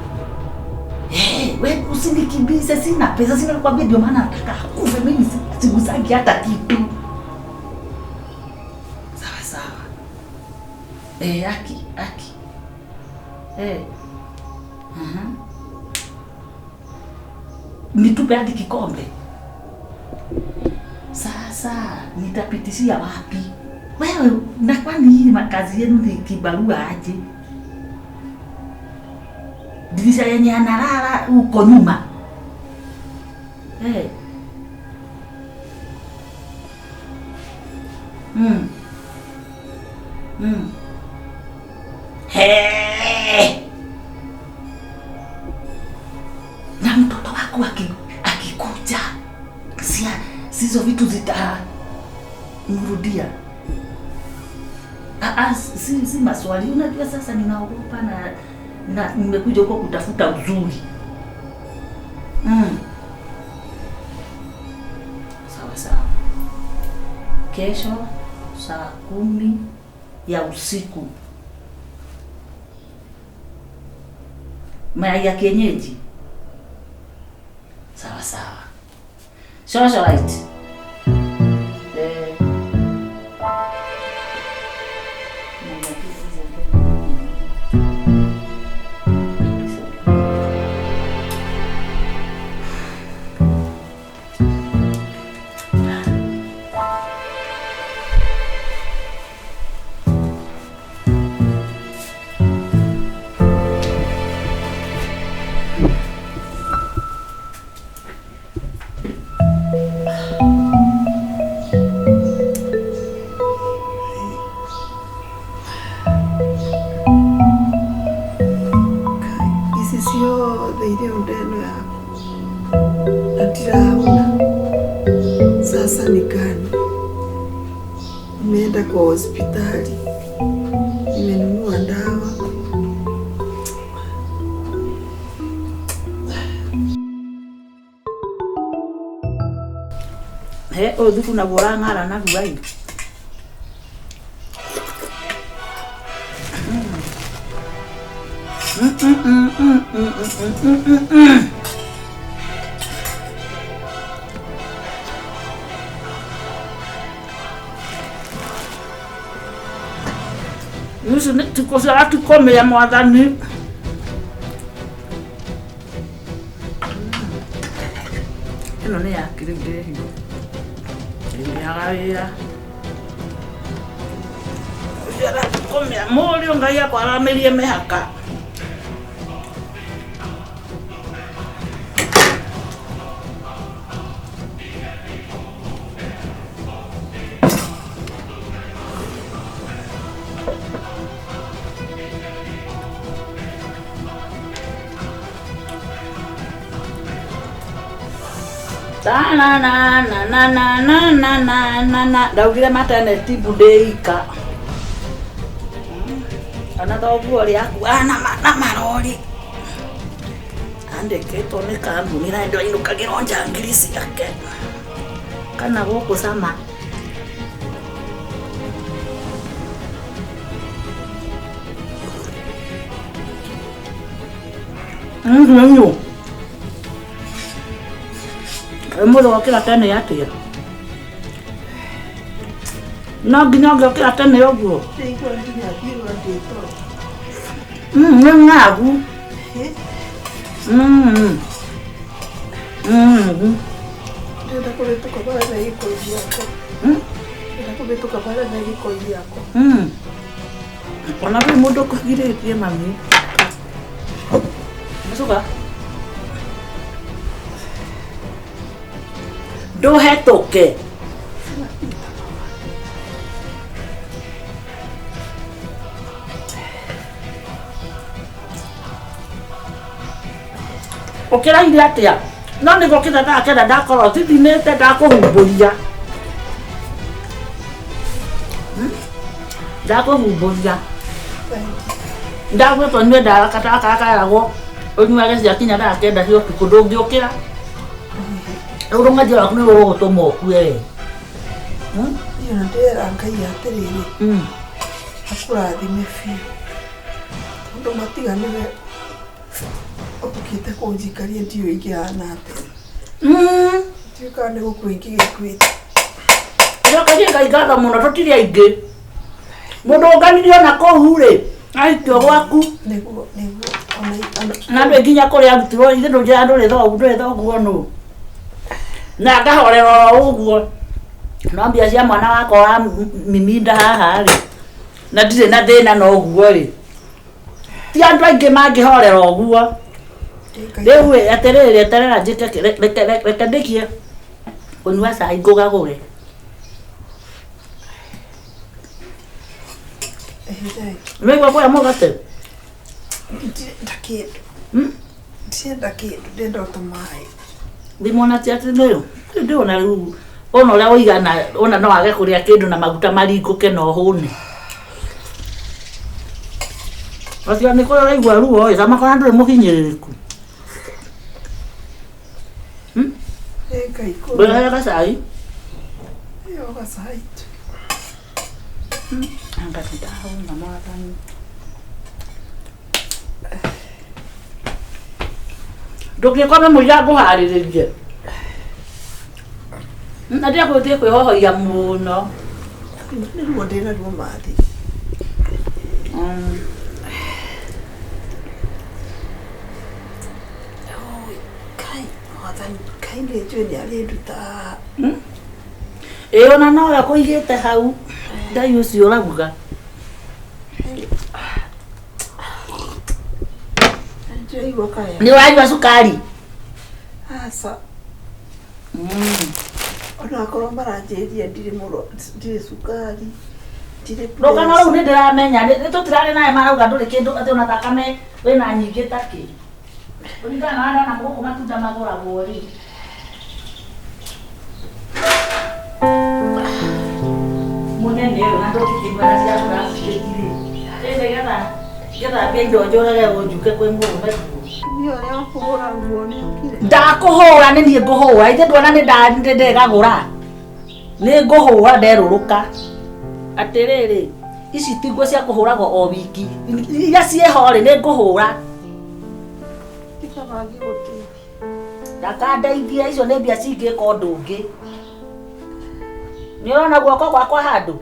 We usinikimbize, sina pesa, sina, nakwambia ndio maana nataka akufe mimi, sigusagi hata kitu. Sawa sawa. Aki. Nitupe hadi kikombe. Sasa nitapitishia wapi? Wewe na kwani hii makazi yenu ni kibarua aje? Dirisha yenye analala huko nyuma. Hey! Na mtoto wako akikuja, sizo vitu zitamrudia. Si maswali. Unajua sasa ninaogopa na nimekuja huko kutafuta uzuri. Sawa sawa. Kesho saa 10 ya usiku. Mayai ya kienyeji. Sawa sawa. Socialite. Sasa ni gani? Nimeenda kwa hospitali, nimenunua dawa. Ũyũ naguo ũrang'ara naguo ai. Ici nĩ tukomĩa mwathani. Ĩno nĩ ya kĩrĩu ndehire. Ndĩaga wĩra. Komĩa mũriũ Ngai akwaramĩrie mĩhaka. Ta na na na na na na na na na na ndaugire maternity ndĩika ona thoguo ũrĩa akua na marori andĩkĩtwo nĩ kambuni na ndĩrainũkagĩrwo njangiri ciake kana gũkũ cama. Nyo. Mũndũ okĩra tene atĩa? No nginya ũngĩokĩra tene ũguo. Ndĩigua nginya ngĩigua ndĩ toro. Nĩ ng'aragu. Ndĩrenda kũhĩtũka barĩa na gĩkoi gĩakwa. Ndĩrenda kũhĩtũka barĩa na gĩkoi gĩakwa. Ona rĩu mũndũ ũkũgirĩtie mami. Mũcuga. Ndũhetũke. Ũkĩraire atĩa? No nĩ gũkĩra thaa kenda ndakorwo thithimĩte ndakũhumbũria. Ndakũhumbũria. Ndagwĩtwo nyue ndawa gatawa ũnyuage ciakinya thaa kenda cia ũtukũ ndũngĩũkĩra. Rĩu rũng'athio rwaku nĩ rũgũgũtũma ũkue we. Niĩ ona ndĩrera Ngai atĩrĩrĩ, akũrathime biũ tondũ matiga nĩwe ũkĩte kũnjikaria ndiũĩ ingĩhana atĩa. Ndiũĩ kana nĩ gũkua ingĩgĩkuĩte. Cokeria Ngai ngatho mũno tũtirĩ aingĩ. Mũndũ ũnganirie ona kũu rĩ, ahikio gwaku. Nĩguo nĩguo ona ona Na ndwĩ nginya kũrĩa arutirwo ithe ndũnjĩra ndũrĩ thoguo ndũrĩ thoguo nũ. Na ngahorera o ũguo. No mbia cia mwana wakwa wa miminda haha rĩ, na ndirĩ na thĩna na ũguo rĩ. Ti andũ aingĩ mangĩhorera ũguo. Rĩu ĩ, atĩrĩrĩ eterera njĩke reke ndĩkie kũnyua cai ngũgagũre. Nĩwaigua kũrĩa mũgate? Ndirenda kĩndũ. Ndirenda kĩndũ, ndĩrenda o tũmaĩ. Ndĩmona ti atĩ nĩ ndĩrona rĩu ona ũrĩa ũigana ona no age kũrĩa kĩndũ na maguta maringũke na ũhũne. Acio nĩ kũrĩa ũraigua ruo ĩ, cama kana ndũrĩ mũhinyĩrĩrĩku. Ĩ Ngai kũrĩa. Ndũrehere gacai. Ĩyo gacai tu. Anga ndahũna mwathani. Ndũngĩkome mũira ngũharĩrĩrie. Na ndĩra kwĩhohoia mũno. Nĩ ruo ndĩna ruo mathi. Kai, mwathani, Ngai nĩ njũĩ nĩ arĩnduta haha. Ĩ ona nowe kũigĩte hau Ngai ũcio ũrauga. Ndĩraigua kaya. Nĩ ũranyua cukari? Aca. Ona akorwo maranjĩrire ndirĩ mũro, ndirĩ cukari, ndirĩ Rũgano rũu nĩ ndĩramenya nĩ tũtirarĩ nawe marauga ndũrĩ kĩndũ atĩ ona thakame wĩna nyingĩ ta kĩ. Kũringana na ndona gũkũ matunda magũragwo rĩ. Mũnene ũyũ na ndũngĩkĩnyua na cia plastic rĩ. Ĩ nĩgetha ngĩthambia indo njũrage ũnjuke kwĩ mũrũme kuo. Nĩ ũrĩa wa kũhũra nguo nĩ okire. Ndakũhũra nĩ niĩ ngũhũra ithe nduona nĩ ndegagũra. Nĩ ngũhũra nderũrũka. Atĩrĩrĩ, ici ti nguo cia kũhũragwo o wiki. Iria ciĩho rĩ nĩ ngũhũra. Tiga mangĩgũteithia. Ndakandeithie icio nĩ mbia cingĩka ũndũ ũngĩ. Nĩ ũrona guoko gwakwa handũ?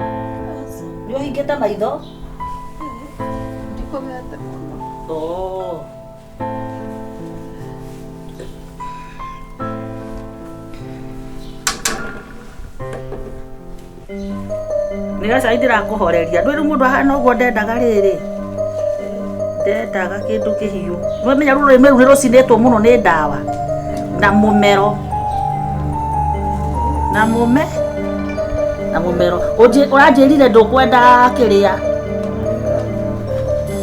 Nĩ ũhingĩte maitho? Ndikomete mũno. Oh. Nĩ gacai ndĩrakũhoreria. Ndũĩ rĩu mũndũ ahana ũguo ndendaga rĩrĩ. Ndendaga kĩndũ kĩhiũ. Nĩwamenya rũrĩmĩ rũu nĩ rũcinĩtwo mũno nĩ ndawa na mũmero. Na mũme na mũmero. Ũranjĩrire ndũkwenda kĩrĩa.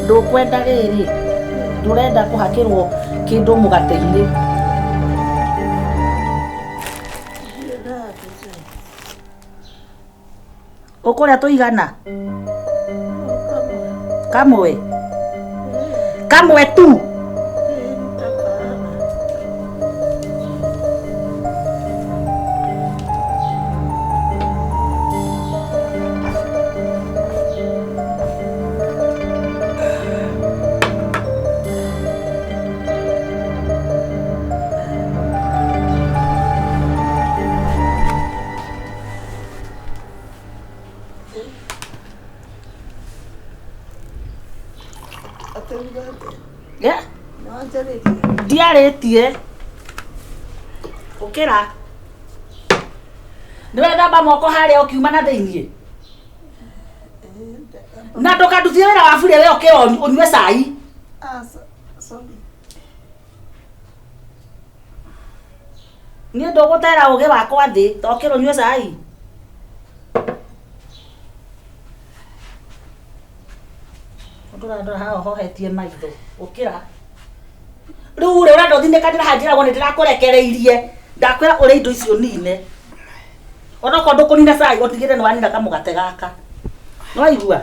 Ndũkwenda rĩrĩ. Ndũrenda kũhakĩrwo kĩndũ mũgate-inĩ. Ũkũrĩa tũigana? Kamwe. Kamwe tu. Yeah. Ndiarĩtie. Ũkĩra. Nĩ wethamba moko harĩa ũkiuma na thĩiniĩ. Na ndũkandutie wĩra wa bure we ũkĩra ũnyue cai. Niĩ ndũgũtera ũgĩ wakwa thĩ, ta ũkĩra ũnyue cai. Ndũrandora haha ũhohetie maitho. Ũkĩra. Rĩu rĩ ũrenda ũthinĩkanĩre haha njĩragwo nĩ ndĩrakũrekereirie. Ndakwĩra ũrĩe indo icio ũnine. Onokorwo ndũkũnina cai ũtigĩrĩre nĩ wanina kamũgate gaka. Nĩwaigua?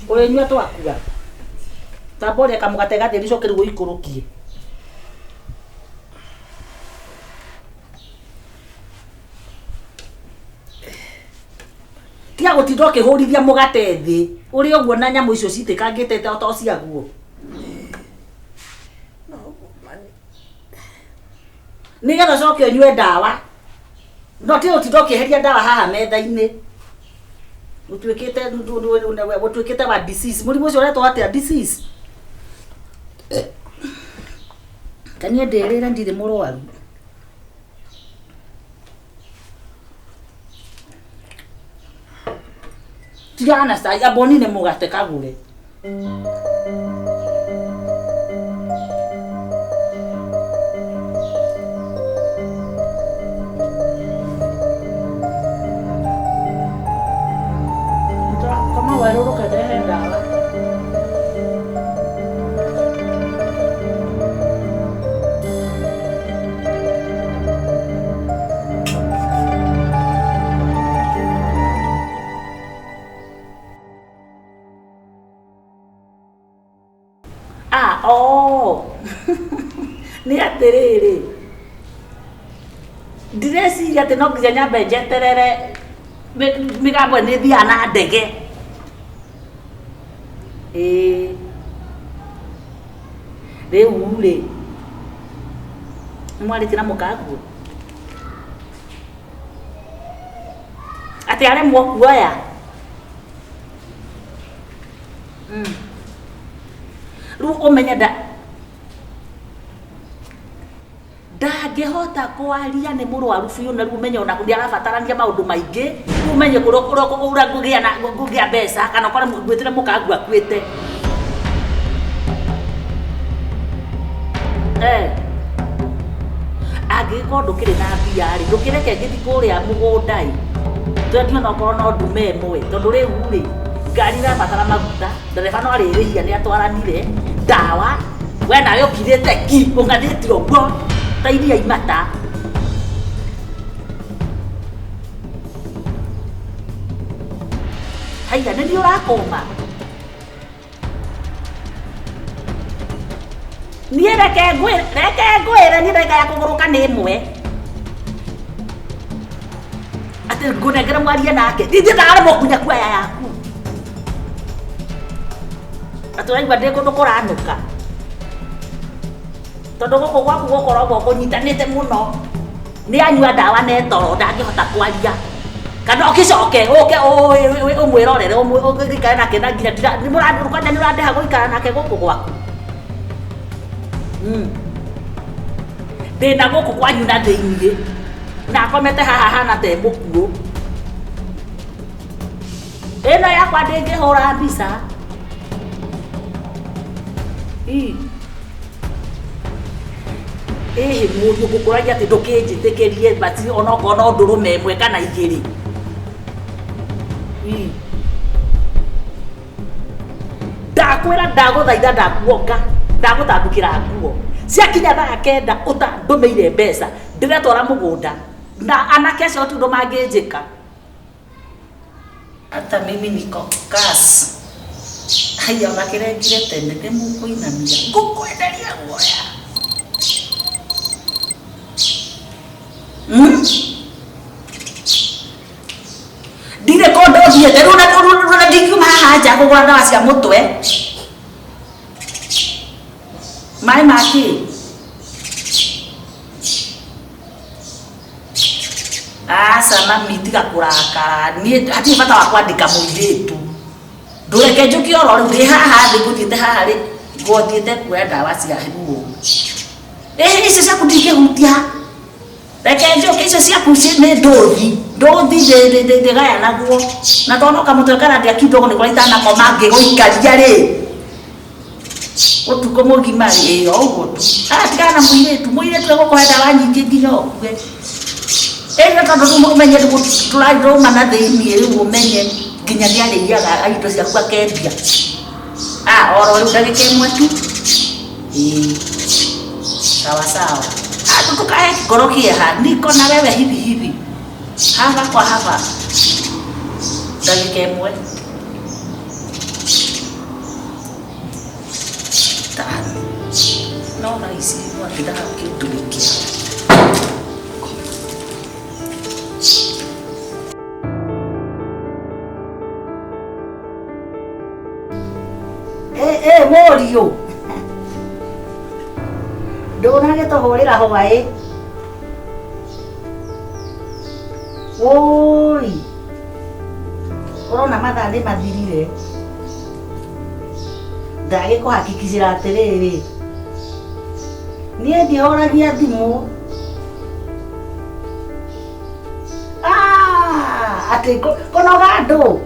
Ũrĩnyua twakua. Tamba ũrĩe kamũgate gatheri ũcoke rĩu ũikũrũkie. Tiga gũtinda ũkĩhũrithia mũgate thĩ ũrĩ ũguo na nyamũ icio citĩkangĩte to ciaguo. Nĩgetha ũcoke ũnyue ndawa. No tiga gũtinda ũkĩeheria ndawa haha metha-inĩ. Ũtuĩkĩte ũtuĩkĩte wa disease. Mũrimũ ũcio ũretwo atĩa? Disease. Ta niĩ ndĩrĩre ndirĩ mũrwaru. Tigana na cai, amba ũnine mũgate kagũre. Koma werũrũke ndehe ndawa. Ah, oh. Nĩ atĩrĩrĩ, ndireciria atĩ no nginya nyambe njeterere mĩgambo nĩ ĩthiaga na ndege. Ĩĩ. Rĩu rĩ, nĩ mwarĩtie na mũkaguo? Atĩ aremwo kuoya? Rĩu ũmenye nda ndangĩhota kwaria nĩ mũrwaru biũ na rĩu ũmenye ona nĩ arabatarania maũndũ maingĩ rĩu ũmenye kũrĩa ũrĩa ngũgĩa na ngũgĩa mbeca kana ũkore ngwĩtĩre mũkangu akuĩte. Eh. Angĩgĩkorwo ndũkĩrĩ na mbia rĩ, ndũkĩreke ngĩthiĩ kũrĩa mũgũnda ĩ, twendie onokorwo no ndume ĩmwe, tondũ rĩu rĩ, ngari ĩrabatara maguta, ndereba no arĩrĩhia nĩ atwaranire, ndawa, we nawe ũkirĩte ki, ũng'athĩte ũguo ta iria imata. Haiya, nĩ niĩ ũrakũma? Niĩ reke ngwĩre, reke ngwĩre niĩ ndagĩka ya kũgũrũka nĩ ĩmwe. Atĩ ngũnengere mwarie nake. Ningĩ ndaremwo nginya kuoya yaku. Atĩ ũraigua ndĩ kũndũ kũranũka. Tondũ gũkũ gwaku gũkoragwo kũnyitanĩte mũno. Nĩ anyua ndawa na etoro ndangĩhota kwaria. Kana ũgĩcoke ũke ũmwĩrorere ũgĩikare nake na nginya kwanja nĩ ũrandĩha gũikara nake gũkũ gwaku. Ndĩna gũkũ kwanyu na thĩiniĩ na akomete haha ahana ta e mũkuũ. Ĩno yakwa ndĩngĩhũra mbica. Ĩhĩ mũriũ ngũkũragia atĩ ndũkĩnjĩtĩkĩrie basi onokorwo no ndũrũme ĩmwe kana igĩrĩ. Ii. Ndakwĩra ndagũthaitha ndakuonga ndagũtandũkĩra nguo ciakinya thaa kenda ũtandũmĩire mbeca ndĩretwara mũgũnda na anake acio hatirĩ ũndũ mangĩnjĩka. Hata mimi niko kas. Haiya ona kĩrengire tene nĩ mũkũinamia ngũkwenderia guoya. Ndirĩ kũndũ thiĩte rĩu na ndingiuma haha nja kũgũra ndawa cia mũtwe. Maĩ ma kĩ? Aca mami tiga kũrakara niĩ hatirĩ bata wa kwandĩka mũirĩtu. Ndũreke njũke oro rĩu ndĩ haha thĩ ngũthiĩte haha rĩ ngũthiĩte kuoya ndawa cia ruo. Ĩhĩ icio ciaku ndingĩhutia. Reke njũke icio ciaku nĩ ndũthi ndũthi ndĩgayanagwo na tondũ no kamũtwe karandĩa kidogo nĩkũrĩa itanakoma ngĩgũikaria rĩ ũtukũ mũgima rĩ ĩĩ o ũguo tu. Ah tigana na mũirĩtu mũirĩtu egũkũhe ndawa nyingĩ nginya ũkue. Ĩĩ no tondũ rĩu ũmenye rĩu tũrauma na thĩiniĩ rĩu ũmenye nginya nĩ arĩiyaga indo ciaku akendia. Ah oro rĩu ndagĩka ĩmwe tu. Ĩĩ sawa sawa. Ah ndũkahe ngoro kĩeha niko na wewe hivi hivi haba kwa haba ndagĩka ĩmwe. Tano. No thaa ici mwaki ndagakĩndũrĩkia. Ĩ ĩ mũriũ ndũnagĩtũhũrĩra hwaĩ wũi ũrona mathaa nĩ mathirire ndagĩkũhakikicĩra atĩrĩrĩ niĩ ndihũragia thimũ. Ah, atĩ kũnoga andũ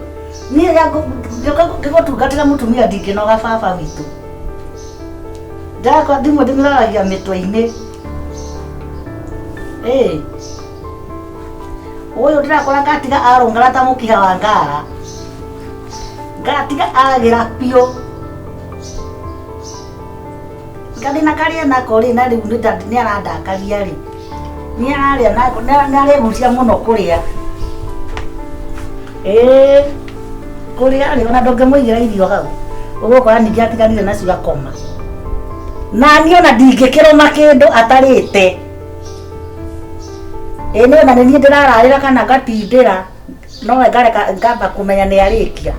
niĩ ngĩũka ngĩgũtungatĩra mũtumia ndingĩnoga baba witũ ndakwa thimũ ndĩmĩroragia mĩtwe-inĩ ĩ ũyũ ndĩrakora ngatiga arũngara ta mũkiha wa ngara ngatiga agĩra biũ gathĩna karĩa nako rĩ na rĩu nĩ arandakaria rĩ nĩ ararĩa nĩ aregucia mũno kũrĩa ĩĩ kũrĩa rĩ ona ndũngĩmũigĩra irio hau ũgũkora ningĩ atiganire nacio akoma na niĩ ona ndingĩkĩrũma kĩndũ atarĩte ĩĩ nĩ ona nĩ niĩ ndĩrararĩra kana ngatindĩra nowe ngareka ngamba kũmenya nĩ arĩkia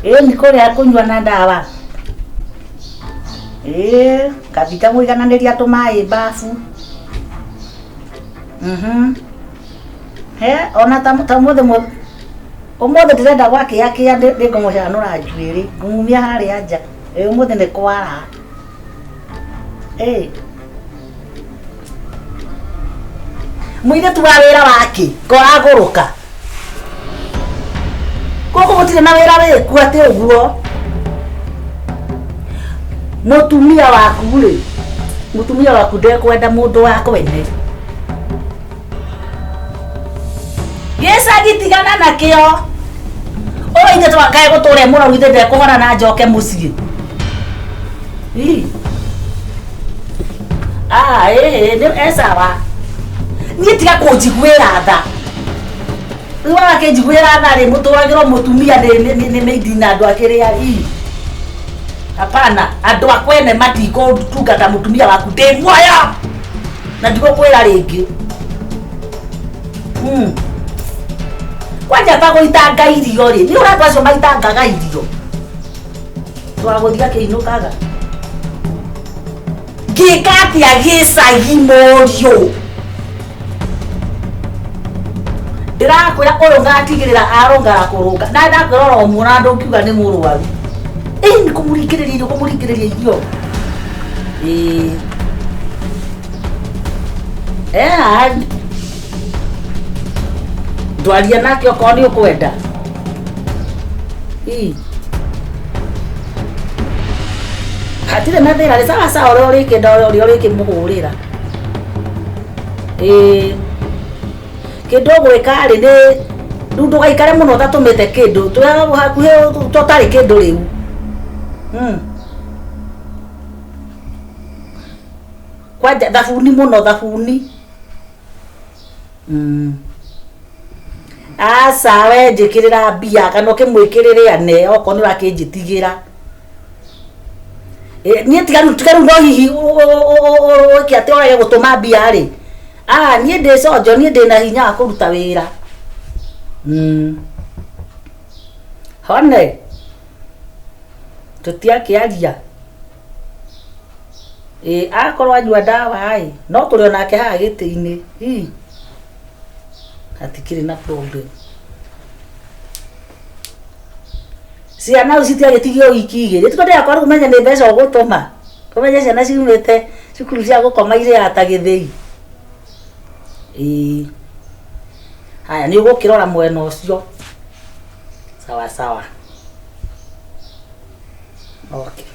ĩĩ nĩ kũrĩa kũnyua na ndawa ĩĩ ngathiĩ ngamũigananĩria tũmaĩ babu. He ona ta ta ũmũthĩ ũmũthĩ ndĩrenda gwakĩakĩa nĩngũmũcanũra njuĩrĩ ngũmumia harĩa nja ĩĩ ũmũthĩ nĩ kwara ĩĩ mũirĩtu wa wĩra wake koragũrũka gũkũ gũtirĩ na wĩra wĩku atĩ ũguo mũtumia waku rĩ mũtumia waku ndekwenda mũndũ wa kwene gĩcagi tigana nakĩo ũyũ ithe twakae gũtũra mũrau ithe ndekũhona na njoke mũciĩ. Ii. Ah, ĩĩ nĩ esawa niĩ tiga kũnjiguĩra tha rĩu agakĩnjiguĩra tha rĩ mũtũragĩrwo mũtumia nĩ mĩindi na andũ akĩrĩa ii hapana andũ a kwene matikũtungata mũtumia waku ndĩ muoyo na ndigũkwĩra rĩngĩ. Kwanja ta gũitanga irio rĩ nĩ ũrĩa andũ acio maitangaga irio twagũthiĩ akĩinũkaga ngĩka atĩa gĩcagi mũriũ ndĩrakwĩra ũyũ ngatigĩrĩra arũngara kũrũnga na ndakwĩra oro muona ndũngiuga nĩ mũrwaru ĩĩ nĩ kũmũringĩrĩria irio kũmũringĩrĩria irio ĩĩ ndwaria nake okorwo nĩ ũkwenda ii hatirĩ na thĩna nĩ sawa sawa ũrĩa ũrĩkĩenda ũrĩa ũrĩkĩmũhũrĩra ĩĩ kĩndũ ũgwĩka rĩ nĩ Rĩu ndũgaikare mũno ũtatũmĩte kĩndũ, twĩ hakuhĩ tũtarĩ kĩndũ rĩu. Kwanja thabuni mũno thabuni. Aca we njĩkĩrĩra mbia kana ũkĩmwĩkĩrĩre ane okorwo nĩ ũrakĩnjĩtigĩra. Niĩ tiga rĩu tiga rĩu no hihi ũke atĩ ũrege gũtũma mbia rĩ, ah niĩ ndĩ conjo niĩ ndĩna hinya wa kũruta wĩra. Hone tũtiakĩaria. Ĩ akorwo anyua ndawa ĩ, no tũrĩ onake haha gĩtĩ-inĩ, ii hatikĩrĩ na problem. Ciana rĩu citiagĩtigio wiki igĩrĩ, tiko ndĩrakora rĩu ũmenye nĩ mbeca ũgũtũma, ũmenye ciana ciumĩte cukuru cia gũkoma irĩaga ta gĩthĩi. Ĩĩ, haya nĩ ũgũkĩrora mwena ũcio, sawa sawa. Okay.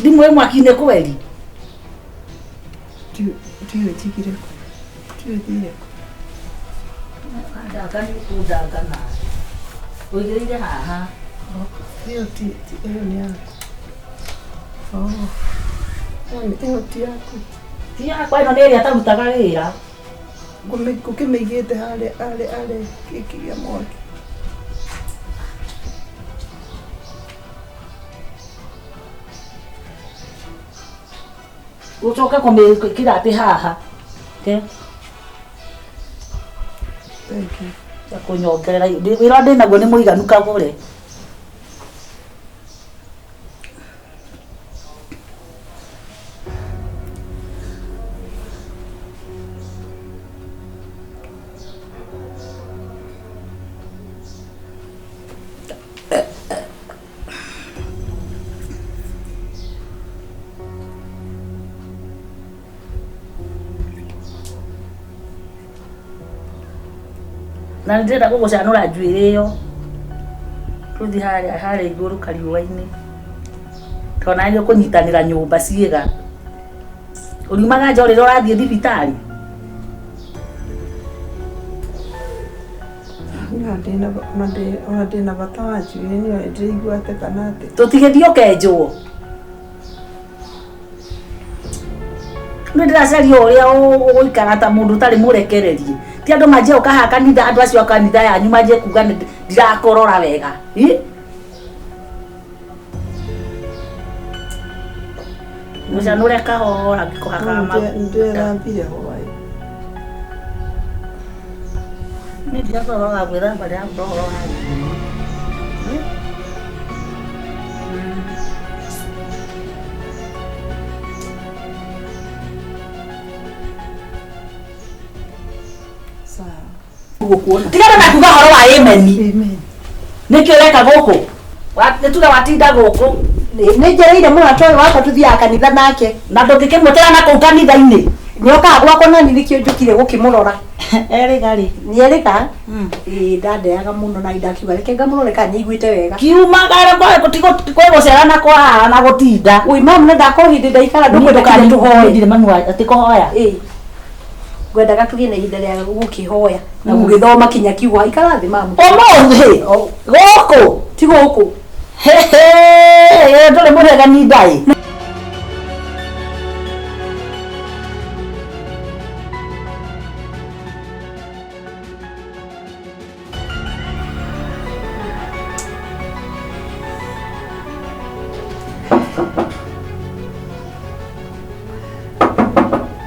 Thimũ ĩ mwaki-inĩ kweri? Ndiũĩ njigire kũ. Ndiũĩ thire kũ. Ndanga nĩ ũkũndanga nawe. Ũigĩrĩire haha. Ĩyo ti ĩyo nĩ yaku. Oh. Ĩyo ti yaku. Ti yakwa ĩno nĩ ĩrĩa ĩtarutaga wĩra. Ngũkĩmĩigĩte harĩa harĩa harĩa ĩkĩgĩa mwaki. Ũcoke kũmĩkĩra atĩ haha. Te. Thank you. Kũnyongerera wĩra ndĩ naguo nĩ mũiganu kagũre. Na nĩ ndĩrenda gũgũcanũra njuĩrĩ ĩyo tũthiĩ harĩa harĩa igũrũ kariũa-inĩ tondũ nawe nĩ ũkũnyitanĩra nyũmba ciĩga. Ũriumaga nja o rĩrĩa ũrathiĩ thibitarĩ? Ona ndĩna bata wa njuĩrĩ niĩ ona ndĩraigua atĩ kana atĩ. Tũtigĩthiĩ ũkenjwo? Nĩ ndĩracaria ũrĩa ũgũikara ta mũndũ ũtarĩ mũrekererie. Ti andũ manjie gũka haha kanitha, andũ acio a kanitha yanyu manjie kuga ndirakũrora wega. Ĩ? Mũcanũre kahora ngĩkũhakaga maguta. Ndĩrethambire hwaĩ. Niĩ ndigakorwo wa gwĩthamba ndĩrakwĩra ũhoro wa gĩthimi. Sawa. Tigana na kuga ũhoro wa ameni. Amen. Nĩkĩ ũreka gũkũ? Nĩ tuga watinda gũkũ. Nĩ njereire mũrata ũyũ wakwa tũthiaga kanitha nake. Na ndũngĩkĩmwetera na kũu kanitha-inĩ. Nĩokaga gwakwa na niĩ nĩkĩo njũkire gũkĩmũrora. Erĩga rĩ. Nĩerĩga? Ĩĩ ndandeaga mũno na ndakiuga reke ngamũrore kana nĩaiguĩte wega. Kiumagara kwĩ gũcera na kwahaha na gũtinda. Ui mamu na ndakorwo hĩndĩ ndaikara ndũkwenda kinya tũhoe. Ndirĩ manu atĩ kũhoya. Ĩĩ. Ngwendaga tũgĩe na ihinda rĩa gũkĩhoya na gũgĩthoma kinya kiugo. Ikara thĩ mamu. Ũmũthĩ gũkũ Ti gũkũ. Hehe, ndũrĩ mũregani ndaĩ.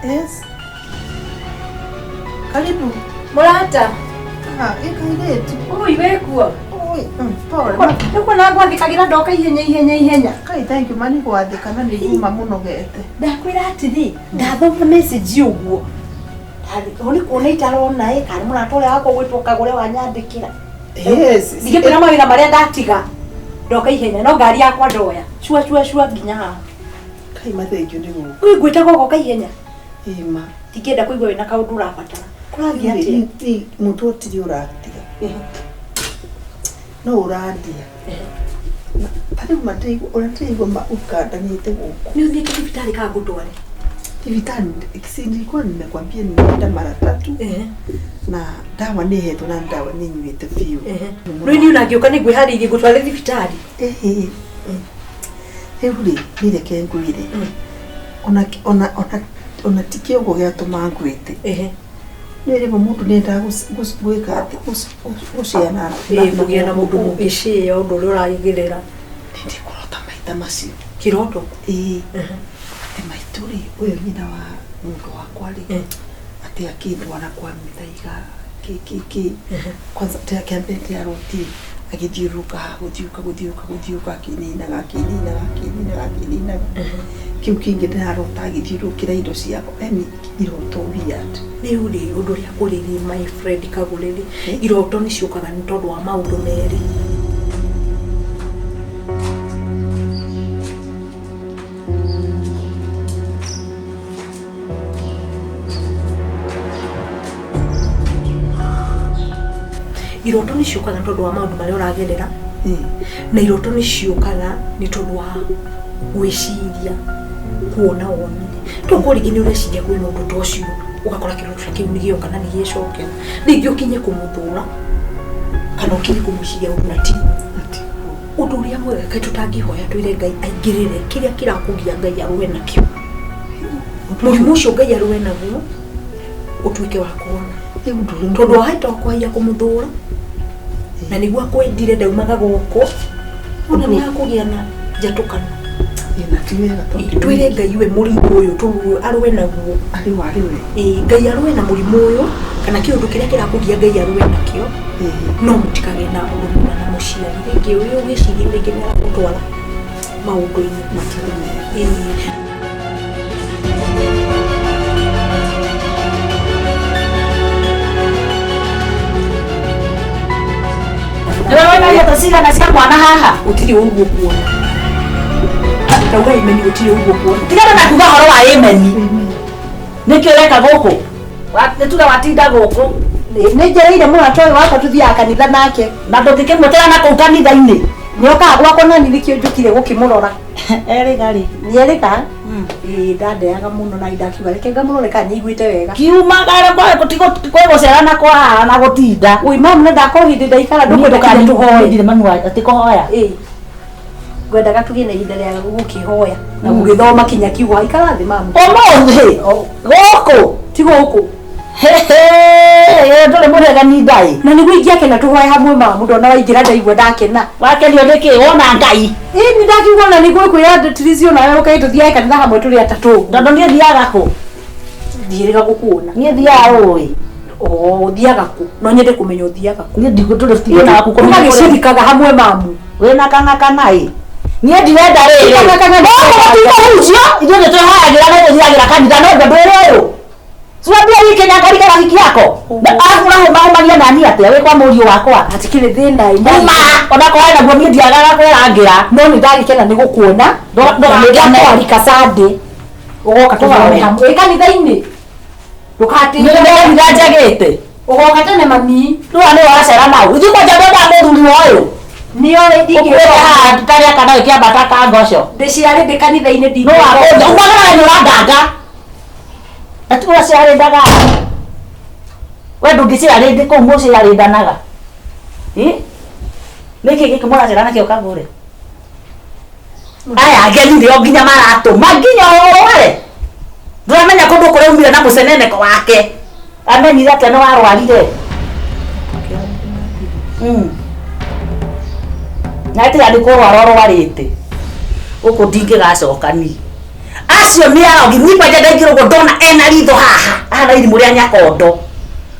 Yes. Karibu. Mũrata. Ah, ĩkairĩtu. Ui wĩkuo. Oi, pole. Nĩkuona ngwathĩkagĩra ndoka ihenya ihenya ihenya. Kai thank you mani gwathĩka na nĩ nguma mũnogete. Ndakwĩra atĩrĩ, ndathoma message ũguo. Nĩ kuona itarona ĩ kana mũrata ũrĩa wakwa ũgwĩtwo Kagũre wanyandĩkĩra. Yes. Ningĩkwĩra mawĩra marĩa ndatiga ndoka ihenya no ngari yakwa ndoya cua cua cua nginya haha. Kai ma thank you nĩ gũka. Ui ngwĩtaga ũgoka ihenya. Ĩma. Ndingĩenda kũigua wĩna kaũndũ ũrabatara. Kũrathiĩ atĩa? Mũtwe ũtirĩ ũratiga. No ũrandia. Ta rĩu ma ndĩraigua ũrĩa ndĩraigua ma ũkandanĩte gũkũ. Nĩ ũthiĩte thibitarĩ kana ngũtware? Thibitarĩ si nilikuwa nimekwambia nimeenda mara tatu na dawa nĩ hetwo na dawa nĩ nyuĩte biũ. Rĩu niĩ ona ngĩũka nĩ ngwĩharĩirie ngũtware thibitarĩ. Ĩhĩ. Rĩu rĩ, niĩ reke ngwĩre. Ona ti kĩongo gĩatũma ngwĩte. Nĩ rĩmwe mũndũ nĩendaga gwĩka atĩ gũciana Ĩĩ kũgĩa na mũndũ mũngĩcĩa ũndũ ũrĩa ũragerera. Nĩ kũrota maita macio. Kĩroto? Ĩĩ. Atĩ maitũ rĩ, ũyũ nyina wa mũndũ wakwa rĩ, atĩ akĩndwara kwa Mĩthaiga kĩ kĩ kĩ. Kwanza kĩa mbere ndĩrarotire agĩthiũrũrũka haha gũthiũka gũthiũka gũthiũka akĩinainaga akĩinainaga akĩinainaga akĩinainaga. Kĩu kĩngĩ ndĩrarota agĩthiũrũrũkĩra indo ciakwa yani iroto weird. Rĩu rĩ ũndũ ũrĩa kũrĩ rĩ my friend Kagũre rĩ, iroto nĩ ciũkaga nĩ tondũ wa maũndũ merĩ. Iroto nĩ ciũkaga nĩ tondũ wa maũndũ marĩa ũragerera na iroto nĩ ciũkaga nĩ tondũ wa gwĩciria kuona woni tokorwo rĩngĩ nĩ ũreciria kwĩna ũndũ ta ũcio ũgakora kĩroto ta kĩu nĩ gĩoka na nĩ gĩecokera rĩngĩ ũkinye kũmũthũra kana ũkinye kũmwĩciria ũndũ na tiguo. Ũndũ ũrĩa mwega kaĩ tũtangĩhoya twĩre Ngai aingĩrĩre kĩrĩa kĩrakũgia Ngai arũe nakĩo mũrimũ ũcio Ngai arũe naguo ũtuĩke wa kũhona tondũ wahota kwahia kũmũthũra na nĩguo akwendire ndaumaga gũkũ ona nĩ akũgĩa na njatũkano. Na ti wega tondũ Twĩre Ngai we mũrimũ ũyũ arũe naguo. Arĩ we arĩ we. Ĩĩ Ngai arũe na mũrimũ ũyũ kana kĩũndũ kĩrĩa kĩrakũgia Ngai arũe nakĩo no mũtikagĩe na ũrũmwe na mũciari rĩngĩ ũyũ ũgĩciria rĩngĩ nĩ aragũtwara maũndũ-inĩ. Matirĩ mega. Ĩĩ. Nĩwe wĩna irioto cigana cia mwana haha? Gũtirĩ ũguo kuona. Ndauga imeni gũtirĩ ũguo kuona. Tigana na kuga ũhoro wa ameni. Nĩkĩ ũreka gũkũ? Nĩ tuga watinda gũkũ. Nĩ njereire mũrata ũyũ wakwa tũthiaga kanitha nake. Na ndũngĩkĩmwetera na kũu kanitha-inĩ. Nĩokaga gwakwa na niĩ nĩkĩo njũkire gũkĩmũrora. Erĩga rĩ. Nĩerĩga? Ĩĩ ndandeaga mũno na ndakiuga reke ngamũrore kana nĩaiguĩte wega. Kiumagara kwĩ gũcera na kwahaha na gũtinda. Ui mamu na ndakorwo hĩndĩ ndaikara ndũkwenda kinya tũhoe. Ndirĩ manu atĩ kũhoya. Ĩĩ. Ngwendaga tũgĩe na ihinda rĩa gũkĩhoya na gũgĩthoma kinya kiugo. Ikara thĩ mamu. Ũmũthĩ gũkũ Ti gũkũ. Hehe, ndũrĩ mũregani ndaĩ. Na nĩguo ingĩakena tũhoe hamwe mamu ndona waingĩra ndaigua ndakena. Wakenio nĩkĩ wona Ngai? Ĩĩ nĩ ndakiuga ona nĩguo ngwĩra Tricio nawe ũkaĩ tũthiage kanitha hamwe tũrĩ atatũ. Tondũ niĩ thiaga kũ? Ndiĩrĩga gũkuona. Niĩ thiaga ũĩ. Oh, ũthiaga kũ? No nyende kũmenya ũthiaga kũ. Niĩ ndikũtũrĩ na waku kũmenya kũrĩa- Tũgagĩcirikaga hamwe mamu. Wĩna kang'a kana ĩ? Niĩ ndirenda rĩrĩ. Kang'a kana No mũtikahucio, ithuĩ nĩ twĩhoyagĩra na tũthiagĩra kanitha no ndwĩre ũyũ. Siwambia hii Kenya ngarika rafiki yako. Na arabu ũrahũmahũmania nani atĩa wĩ kwa mũriũ wakwa? Hatikĩrĩ thĩna ĩ. Uma onakorwo ena guo niĩ ndiagaga kwĩrangĩra. No nĩ ndagĩkena nĩ gũkuona. Ndũgakene. Na nĩ ndakwarika Sunday. Ũgoka tũthome hamwe. Ĩ kanitha-inĩ. Ndũgatinde. Nĩ kanitha njagĩte. Ũgoka tene mami. Rĩu nĩ ũracera nau. Ithuĩ kwanja ndwendaga mũthuri wa ũyũ. Nĩoĩ Ũkuĩte ndingĩũka. haha karĩa kana gĩkĩambata ka ngoco. Ndĩciarĩ ndĩ kanitha-inĩ No ndingĩũka. wakũnja umagara nĩ ũrandanga. Na ti ũraciarĩndaga. We ndũngĩciarĩndĩ kũu mũciarĩndanaga. Ĩ? Nĩkĩ gĩkĩ mũracera nakĩo kagũre? Aya ageni nĩo nginya maratũma nginya ũrware. Ndũramenya kũndũ kũrĩa umire na mũceneneko wake. Amenyire atĩa nĩ warwarire. Na tiga nĩ kũrwara ũrwarĩte. Gũkũ ndingĩgacoka niĩ. Acio nĩ arogi niĩ kwanja ndaingĩra ũguo ndona ena ritho haha ahana irimũ rĩa nyakondo.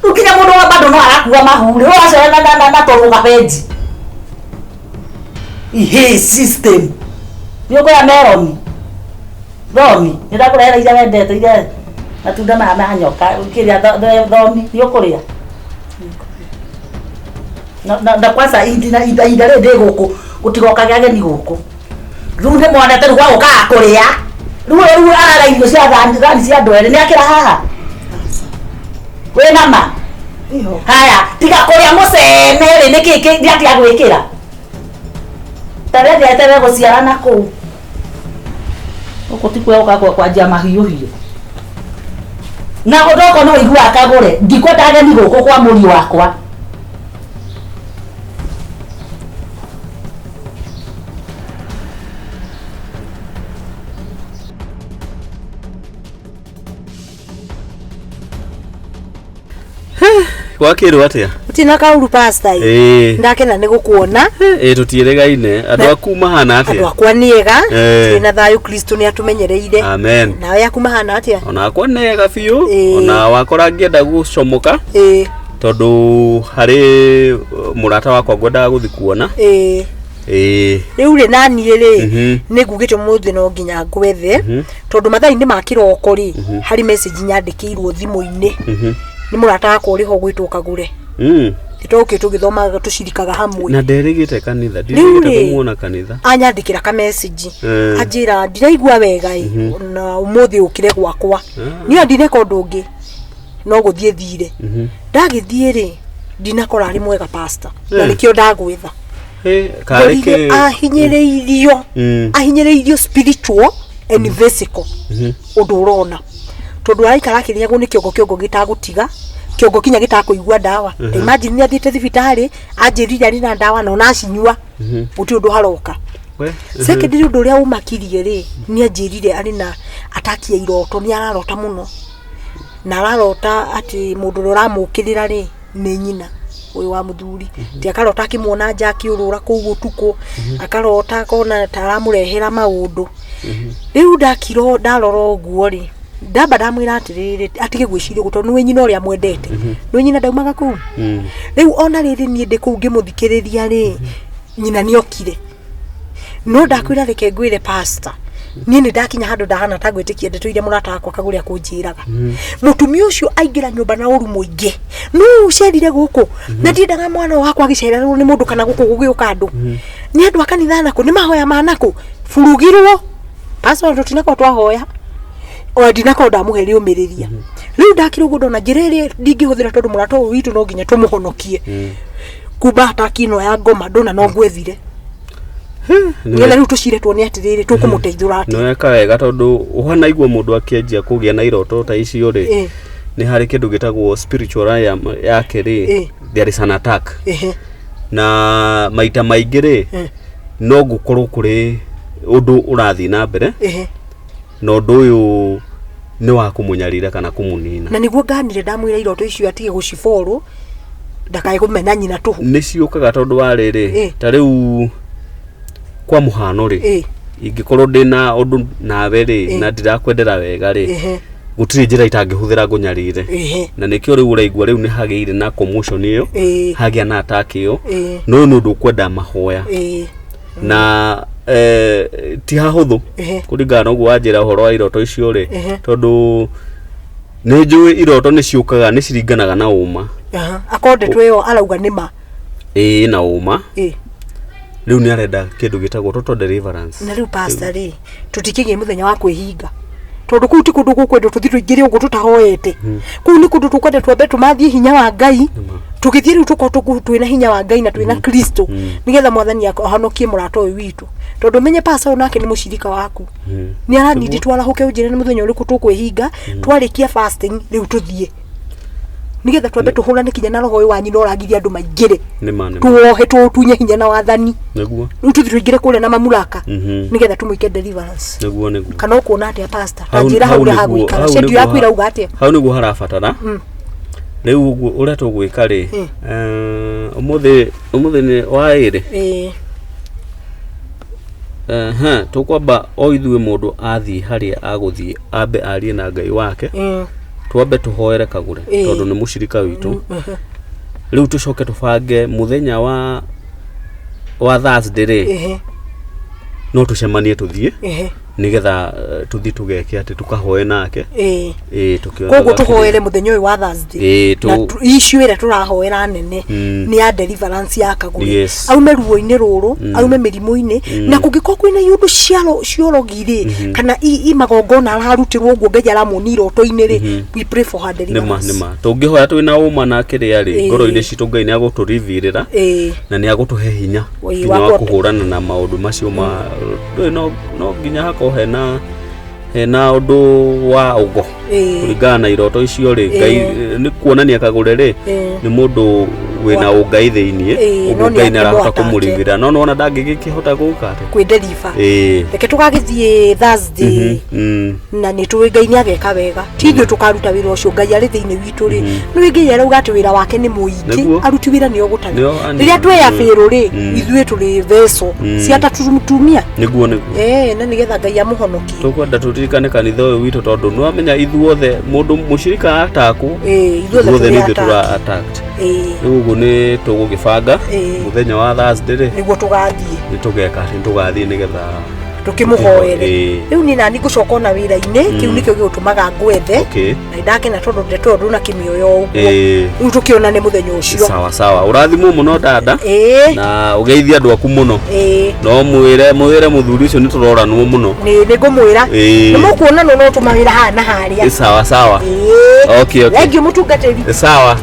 Rĩu nginya mũndũ wa bado no arakua mahu rĩ ũracera na tũrũga benji. Ihe system. Nĩ ũkũrĩa meroni. Thomi, nĩ ndakũrehera iria wendete iria matunda maya ma nyoka kĩrĩa thomi nĩ ũkũrĩa. Na kwanza ihinda ihinda rĩrĩ ndĩ gũkũ gũtigokaga ageni gũkũ. Rĩu nĩ monete rĩu gwa gũkaga kũrĩa. Rĩu arara irio cia thani thani cia andũ erĩ nĩ akĩra haha. Wĩna ma? Iho. Haya, tiga kũrĩa mũcene rĩ nĩkĩ kĩ nĩ atĩa gwĩkĩra? Ta reke eterere gũciara na kũu. Gũkũ ti kuo gũka kwanjia mahiũhio. Na ũndũ okorwo nĩ ũiguaga kagũre, ndikwenda ageni gũkũ kwa mũriũ wakwa. Gwakĩrwo atĩa? Gũtirĩ kaũru pastor ĩ. Ĩĩ. Ndakena nĩ gũkuona. Ĩĩ tũtiĩrĩgaine. Andũ aku mahana Andũ atĩa? akwa nĩ ega. Eh. Twĩ na thayũ Kristo nĩ atũmenyereire. Amen. Nawe aku mahana atĩa? Ona akwa nĩ ega biũ. Ĩĩ. Ona wakora ngĩenda gũcomoka Ĩĩ. tondũ harĩ mũrata wakwa ngwendaga gũthiĩ kuona. Ĩĩ. Ĩĩ. Rĩu rĩ naniĩ rĩ nĩ ngugĩte ũmũthĩ no nginya ngwethe tondũ mathaa-inĩ ma kĩroko rĩ harĩ message nyandĩkĩirwo thimũ-inĩ nĩ mũrata wakwa ũrĩ ho ũgwĩtwo Kagũre. Tũkĩ tũgĩthomaga tũcirikaga hamwe. Na nderĩgĩte kanitha, Rĩu ndirĩgĩte rĩ kũmuona kanitha. anyandĩkĩra ka message Eh. anjĩra ndiraigua wega ĩ na ũmũthĩ ũkire gwakwa niĩ ndineka ũndũ ũngĩ no gũthiĩ thire ndagĩthiĩ rĩ ndinakora arĩ mwega pastor na Eh. nĩkĩo ndagwetha Ĩ, karĩ ngorire kĩ? ahinyĩrĩirio ahinyĩrĩirio spiritual and physical ũndũ ũrona tondũ araikara akĩrĩagwo nĩ kĩongo kĩongo gĩtagũtiga kĩongo kinya gĩtakũigua ndawa Ta imagine nĩ athiĩte thibitarĩ anjĩrire arĩ na ndawa na ona acinyua gũtirĩ ũndũ haroka. We, Secondary ũndũ ũrĩa ũmakirie rĩ nĩ anjĩrire arĩ na ataki ya iroto nĩ ararota mũno na ararota atĩ mũndũ ũrĩa ũramũkĩrĩra rĩ nĩ nyina ũyũ wa mũthuri ti akarota akĩmuona nja akĩũrũra kũu ũtukũ akarota akona ta aramũrehera maũndũ. Rĩu ndakiro ndarora ũguo rĩ ndamba ndamwĩra atĩrĩrĩ atige gwĩciria ũguo tondũ nĩwe nyina ũrĩa mwendete nĩwe nyina ndaumaga kũu. Rĩu ona rĩrĩ niĩ ndĩ kũu ngĩmũthikĩrĩria rĩ nyina nĩokire no ndakwĩra reke ngwĩre pastor niĩ nĩ ndakinya handũ ndahana ta ngwĩtĩkia ndeto iria mũrata wakwa Kagũre akũnjĩraga. Mũtumia ũcio aingĩra nyũmba na ũru mũingĩ nũ ũcerire gũkũ na ndiendaga mwana wakwa agĩcererwo nĩ mũndũ kana gũkũ gũgĩũka andũ nĩ andũ a kanitha nakũ nĩ mahoya ma nakũ burugirwo pastor tũtinakorwo twahoya ona ndinakorwo ndamũhe rĩũmĩrĩria. Rĩu ndakira ũguo ndona njĩra ĩrĩa ndingĩhũthĩra tondũ mũrata ũyũ witũ no nginya tũmũhonokie kumba ataki ĩno ya ngoma ndona no ngwethire nĩgetha rĩu tũcire tuone atĩrĩrĩ tũkũmũteithũra atĩa. Nĩweka wega tondũ ũhanaigua mũndũ akĩanjia kũgĩa na iroto ta icio rĩ nĩ harĩ kĩndũ gĩtagwo spiritual realm yake rĩ there is an attack. Na maita maingĩ rĩ no gũkorwo kũrĩ ũndũ ũrathiĩ na mbere na ũndũ ũyũ nĩ wa kũmũnyarira kana kũmũnina. Na nĩguo nganire ndamwĩra iroto icio atige gũciborwo ndakae kũmena nyina tũhũ. Nĩ ciũkaga tondũ wa rĩrĩ ta rĩu kwa mũhano rĩ ingĩkorwo ndĩna ũndũ nawe rĩ na ndirakwendera wega rĩ Gũtirĩ njĩra itangĩhũthĩra ngũnyarire. Na nĩkĩo rĩu ũraigua rĩu nĩ hagĩire na commotion ĩyo, hagĩa na attack ĩyo. No nĩ ũndũ ũkwenda mahoya. Na ti hahũthũ kũringana na ũguo wanjĩra ũhoro wa iroto icio rĩ, tondũ nĩ njũĩ iroto nĩ ciũkaga, nĩ ciringanaga na ũma. Akorwo ndeto ĩyo arauga nĩ ma. Ĩĩ, na ũma. Rĩu nĩ arenda kĩndũ gĩtagwo total deliverance. Na rĩu pastor rĩ, tũtikĩgĩe mũthenya wa kwĩhinga, tondũ kũu ti kũndũ gũkwendwo tũthiĩ tũingĩre ũguo tũtahoete. Kũu nĩ kũndũ tũkwenda twambe tũmathie hinya wa Ngai. Tũgĩthiĩ rĩu tũkorwo twĩna hinya wa Ngai na twĩna Kristo, nĩgetha Mwathani ahonokie mũrata ũyũ witũ, tondũ menye pastor ũyũ nake nĩ mũcirika waku, nĩ aranindi twarahũke. Ũnjĩre nĩ mũthenya ũrĩkũ tũkwĩhinga twarĩkia fasting, rĩu tũthiĩ nĩgetha twambe tũhũrane kinya na roho ũyũ wa nyina ũragiria andũ maingĩre. Nĩ ma, nĩ ma. Tuohe, tũtunye hinya na wathani. Rĩu tũthiĩ tũingĩre kũrĩa na mamulaka, nĩgetha tũmwĩke deliverance. Nĩguo, nĩguo. Kana ũkuona atĩa, pastor? Ta njĩra hau ũrĩa hagũikara. Schedule yaku ĩrauga atĩa? Hau nĩguo harabatara. Rĩu ũguo ũrĩa tũgwĩka rĩ, ũmũthĩ nĩ wa ĩrĩ. Ehe, tũkwamba o ithuĩ mũndũ athiĩ harĩa agũthiĩ, ambe arie na Ngai wake. Twambe tũhoere Kagũre, tondũ nĩ mũcirika witũ. Rĩu tũcoke tũbange mũthenya wa Thursday rĩ, no tũcemanie tũthiĩ, nĩgetha tũthiĩ tũgeke atĩ tũkahoe nake. Ĩĩ, tũkĩonaga. Koguo tũhoere mũthenya ũyũ wa Thursday. Ĩĩ. Na issue ĩrĩa tũrahoera nene nĩ ya deliverance ya Kagũre, aume ruo-inĩ rũrũ, aume mĩrimũ-inĩ, na kũngĩkorwo kwĩna iũndũ ciorogi rĩ, kana i magongona ararutĩrwo ũguo Ngai aramuonia iroto-inĩ rĩ, we pray for her Nĩma. deliverance. Nĩma, tũngĩhoya twĩna ũma na kĩrĩa rĩ, ngoro-inĩ citũ, Ngai nĩ agũtũrivirĩra na nĩ agũtũhe hinya nginya wa kũhũrana na maũndũ macio ma ndũĩ. No nginya hakorwo hena ũndũ wa ũgo kũringana na iroto icio rĩ. Ngai nĩ kuonania Kagũre rĩ, nĩ mũndũ wĩna ũngai thĩiniĩ. No Ũguo nĩ Ngai nĩ arahota akĩmũ-attack. kũmũrivĩra, no nĩwona ndangĩgĩkĩhota gũka atĩ Kwĩ deliver. Reke tũgagĩthiĩ Thursday, na nĩ tũĩ Ngai nĩ ageka wega. Ti ithuĩ tũkaruta wĩra ũcio, Ngai arĩ thĩinĩ witũ rĩ. Nĩ Ngai arauga atĩ wĩra wake nĩ mũingĩ, aruti wĩra nĩo gũtarĩ. Nĩo anini. Rĩrĩa tweya bĩrũ rĩ, ithuĩ tũrĩ veso cia tatumia. Nĩguo, nĩguo. Na nĩgetha Ngai amũhonokie. Tũkwenda tũririkane kanitha ũyũ witũ, tondũ nĩwamenya ithuothe mũndũ mũcirika atakwo, Ithuothe ithuothe tũrĩ nĩ ithuĩ tũra attacked. attacked. Rĩu ũguo nĩ tũgũgĩbanga mũthenya wa Thursday rĩ, Nĩguo tũgathiĩ. Nĩ tũgeka atĩ nĩ tũgathiĩ nĩgetha Tũkĩmũhoere. Rĩu niĩ nani ngũcoka ona wĩra-inĩ, kĩu nĩkĩo gĩgũtũmaga ngwethe. Na ndakena tondũ ndeto ĩyo ndũnakĩmĩoya ũguo. Rĩu tũkĩonane mũthenya ũcio. Sawa sawa, ũrathimwo mũno dada. Na ũgeithie andũ aku mũno. No mwĩre mũthuri ũcio nĩ tũroranwo mũno. Nĩ ngũmwĩra. Nĩ mũkuonanwo no tũmawĩra haha na harĩa. Sawa sawa. Okay. Thank you, mũtungatĩri. Sawa.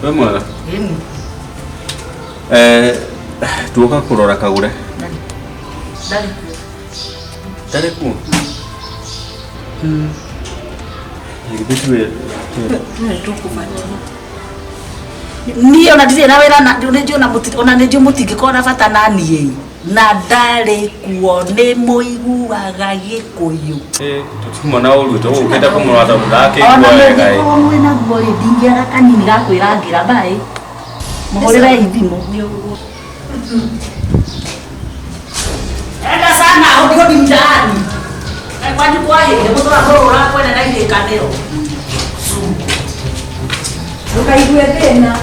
We mwega. Tuoka kũrora Kagũre. Ndarĩ kuo. Ndarĩ kuo. Githĩ tiwe? Niĩ ona ndirĩ na wĩra na nĩ njũĩ ona ona nĩ njũĩ mũtingĩkorwo na bata na niĩ, na ndarĩ kuo. Nĩ mũiguaga Gĩkũyũ? Tũtiuma na ũru, tũgũkĩte kũmũrora tondũ Ona ndakĩigua wega ĩ. mũngĩkorwo mwĩna guo rĩ, ndingĩaga kanini ga kwĩrangĩra mbaĩ. Mũhũrĩre thimũ. Enda sana hodi hodi mtaani. Kwanyu kwahĩire mũtũra mũrũra kwene na irĩkanĩro. Ndũkaigue thĩna.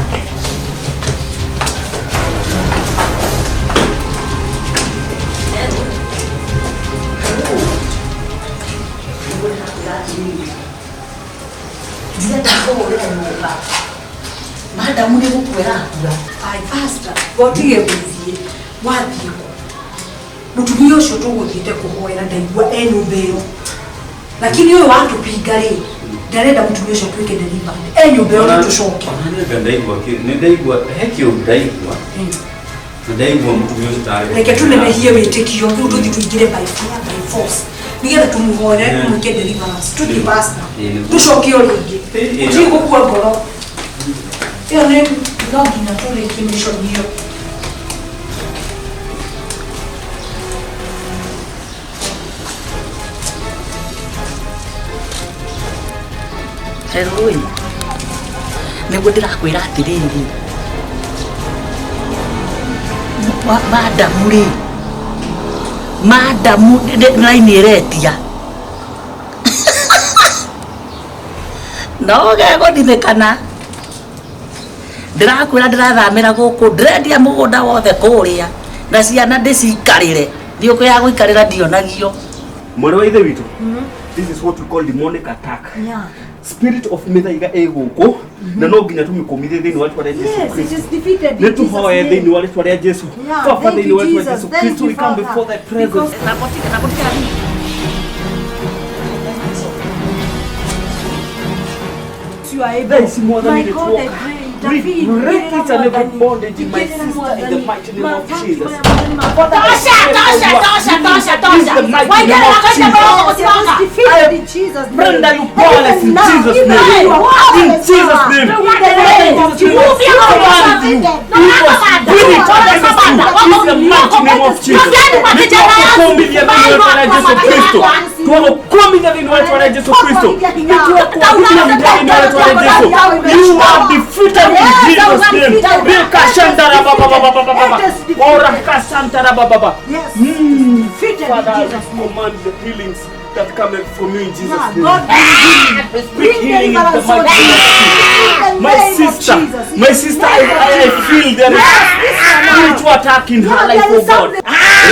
Ndirenda kũhũrĩra nyũmba. Madamu nĩ gũkua ĩrakua. Ai, pastor, gotige gũthiĩ. Wathiĩ kũ? Mũtumia ũcio tũgũthiĩte kũhoera ndaigua e nyũmba ĩyo, lakini ũyũ watũpinga rĩ, Ndarenda mutumia ucio atuike delivered. E nyumba yo tucoke. Ndaigua nĩ ndaigua he kĩũndũ ndaigua. Ndaigua mutumia ũcio tarĩ. Reke tunenehie wĩtĩkio rĩu tũthiĩ tũingĩre by fire by force. Nĩgetha tũmũhoere tũmwĩke deliverance. Tũthiĩ pastor. Tũcoke o rĩngĩ. Tũtige gũkua ngoro. Ĩyo nĩ no nginya tũrĩkie mission ĩyo. Hello ĩ nĩguo ndĩrakwĩra atĩrĩrĩ madamu rĩ madamu raini ĩretia no gegũthinĩkana ndĩrakwĩra ndĩrathamĩra gũkũ ndĩrendia mũgũnda wothe kũrĩa na ciana ndĩcikarĩre thiũkũ ya gũikarĩra ndionagio. Mwarĩ wa ithe witũ, this is what we call demonic attack. Yeah. Spirit of mithaiga ĩgũkũ na no nginya tũmĩkũmithie thĩinĩ wa rĩtwa rĩa Jesu Yes, it Kristo. is defeated. Nĩ tũhoe thĩinĩ wa rĩtwa rĩa Jesu. Yeah, Baba thank thĩinĩ you, wa rĩtwa rĩa Jesus. Jesu Thank Kristo, you, we come Father. before thy presence. You are able. Thaa ici Mwathani My nĩ God, I tuoka. pray. We David, break each and every Mwathani. bondage in my Igĩrĩra sister in the Mwathani. mighty name of Matatu Jesus. maya, Mwathani, mabotha. Tosha, tosha, tosha, tosha, tosha. In the mighty Waigĩrĩra name of kaita Jesus. moko gũcoka. Defeated in Jesus' name. Brenda, you powerless in Even now, Jesus' even name. you are In powerless Jesus' now. name. In the name of Jesus. Move your Command you. Evil spirit against you. In the mighty name of Jesus. Nĩtwakũkũmithia thĩinĩ wa rĩtwa rĩa Jesu Kristo. Twagũkũmithia thĩinĩ wa rĩtwa rĩa Jesu Kristo. Nĩtwakũkũmithia thĩinĩ wa rĩtwa rĩa Jesu. You are defeated in Jesus' name. Rikashandara baba baba baba baba. Orakasantara baba baba. Yes, defeated in Father, I Jesus' name. command the healings that come from you in Jesus' Yeah, name. God, I speak bring healing in the deliverance mighty on name of Jesus. In the My name of sister, Jesus. In my the sister, name of I Jesus. feel there is Yes, this one now. spiritual attack in her Yeah, life, there oh is God. something.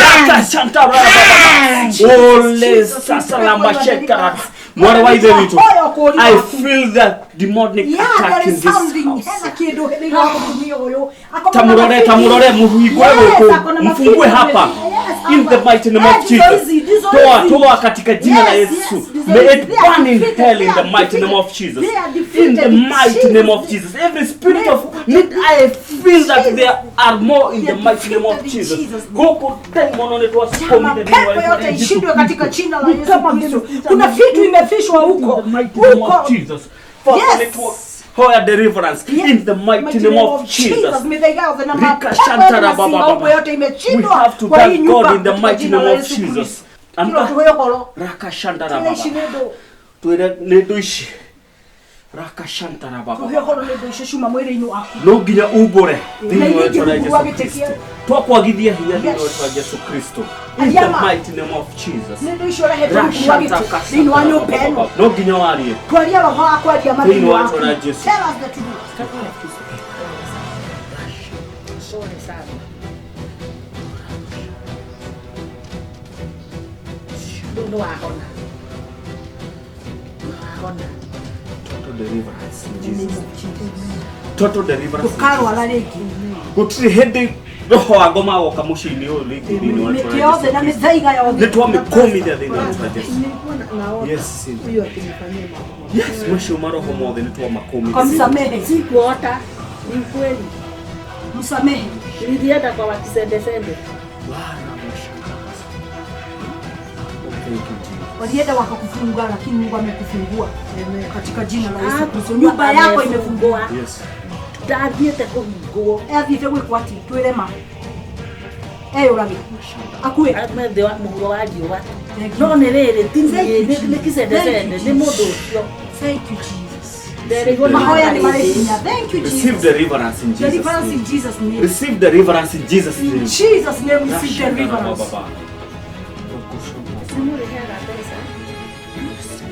Raka shanta ra ba ba ba. Ole Jesus, sasalamba we pray for your shekara. deliverance. Mwana wa ithe witũ, Hoyo kũũria I waku. feel the demonic Yeah, attack there in is this something. house. Hena kĩndũ thĩinĩ wa mũtumia ũyũ. Akona Tamurore, mafiti. tamurore, muhingure Yes, gũkũ, akona mfungue mafiti. hapa. Yes, In the hapa. mighty name of Eh, ndizo Jesus. hizi, ndizo Toa, hizi. toa katika jina la Yes, Yesu. yes, ndizo May hizi. it They are burn in defeated, hell they in the are mighty name of defeated. Jesus. They are In the defeated in mighty name of Jesus' Jesus. Every spirit of need I feel that there are more in They the are mighty name of defeated in Jesus. Jesus' name. Gũkũ daimono nĩ twacikũmithia thĩinĩ wa Mapepo rĩtwa yote rĩa Jesu ishindwe katika Kristo. jina la We Yesu come Kristo. against each Kuna and vitu imefishwa huko. In the mighty name of Huko. Jesus. Father, Yes. hoya deliverance Yes. in the mighty name of Jesus. Mithaiga yothe na Rika mapepo shantara yote na baba simba baba. huko yote We imeshindwa have to kwa hii thank nyumba God in the katika mighty jina name la of Yesu Jesus. Kristo. Amka. Kilo tuwe horo. Raka shantara Kila ici baba. nĩ ndũ. Twĩre nĩ ndũ ici. Raka shantara baba. Tuhe horo nĩ ndũ icio ciuma mwĩrĩ-inĩ waku. No nginya umbũre Na thĩinĩ wa ingĩ rĩtwa rĩa rungu rwa Jesu gĩtĩ Kristo. kĩa- Twakwagithia hinya thĩinĩ wa Yes. rĩtwa rĩa Jesu Kristo. In the Ariama. mighty name of Jesus. Nĩ ndũ icio ũrehete rungu rwa gĩtĩ thĩinĩ wa nyũmba ĩno. No nginya warie. Twaria roho wa kwaria ma Thĩinĩ thĩinĩ wa waku. rĩtwa rĩa Jesu. Tell us the truth. Pole sana. Rĩu nĩ wahona. Nĩ wahona. Total deliverance in Jesus. Total deliverance. in Ndũkarwara rĩngĩ. Gũtirĩ hĩndĩ roho wa ngoma agoka mũciĩ-inĩ ũyũ rĩngĩ thĩinĩ wa Mĩtĩ rĩtwa rĩa yothe na Jesu Kristo. mĩthaiga yothe. Nĩ twamĩkũmithia thĩinĩ wa rĩtwa rĩa Jesu. Nilikuwa naona Yes. huyo akinifanyia mambo. Yes, macio maroho mothe nĩ twamakũmithia. Kamsamehe. Sikuota, ni ukweli. Msamehe. Nilienda kwa wakisendesende. Oh, thank you, Jesus. Walienda wakakufunga lakini Mungu amekufungua katika jina la Yesu Kristo. Ah, Nyumba yako imefungua. Yes. Ndathiĩte kũhingwo. Athiĩte gwĩkwo atĩ twĩre ma. Eyũrage. Akue. Aume thĩ wa mũhuro wa riũa. Thank you. No nĩ rĩrĩ, ti Thank you, niĩ, nĩ Jesus. kĩcendecende, Thank you, nĩ mũndũ ũcio. Thank you Jesus. Nderĩirwo nĩ Mahoya nĩ marĩ marĩndĩ. hinya. Thank you Receive Jesus. deliverance in Jesus' Deliverance in name. Jesus name. Receive deliverance in Jesus' In name. Jesus name receive deliverance. Nĩmũrĩheaga mbeca?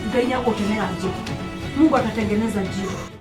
Ngai nĩagũtemera njĩra. Mungu atatengeneza njia.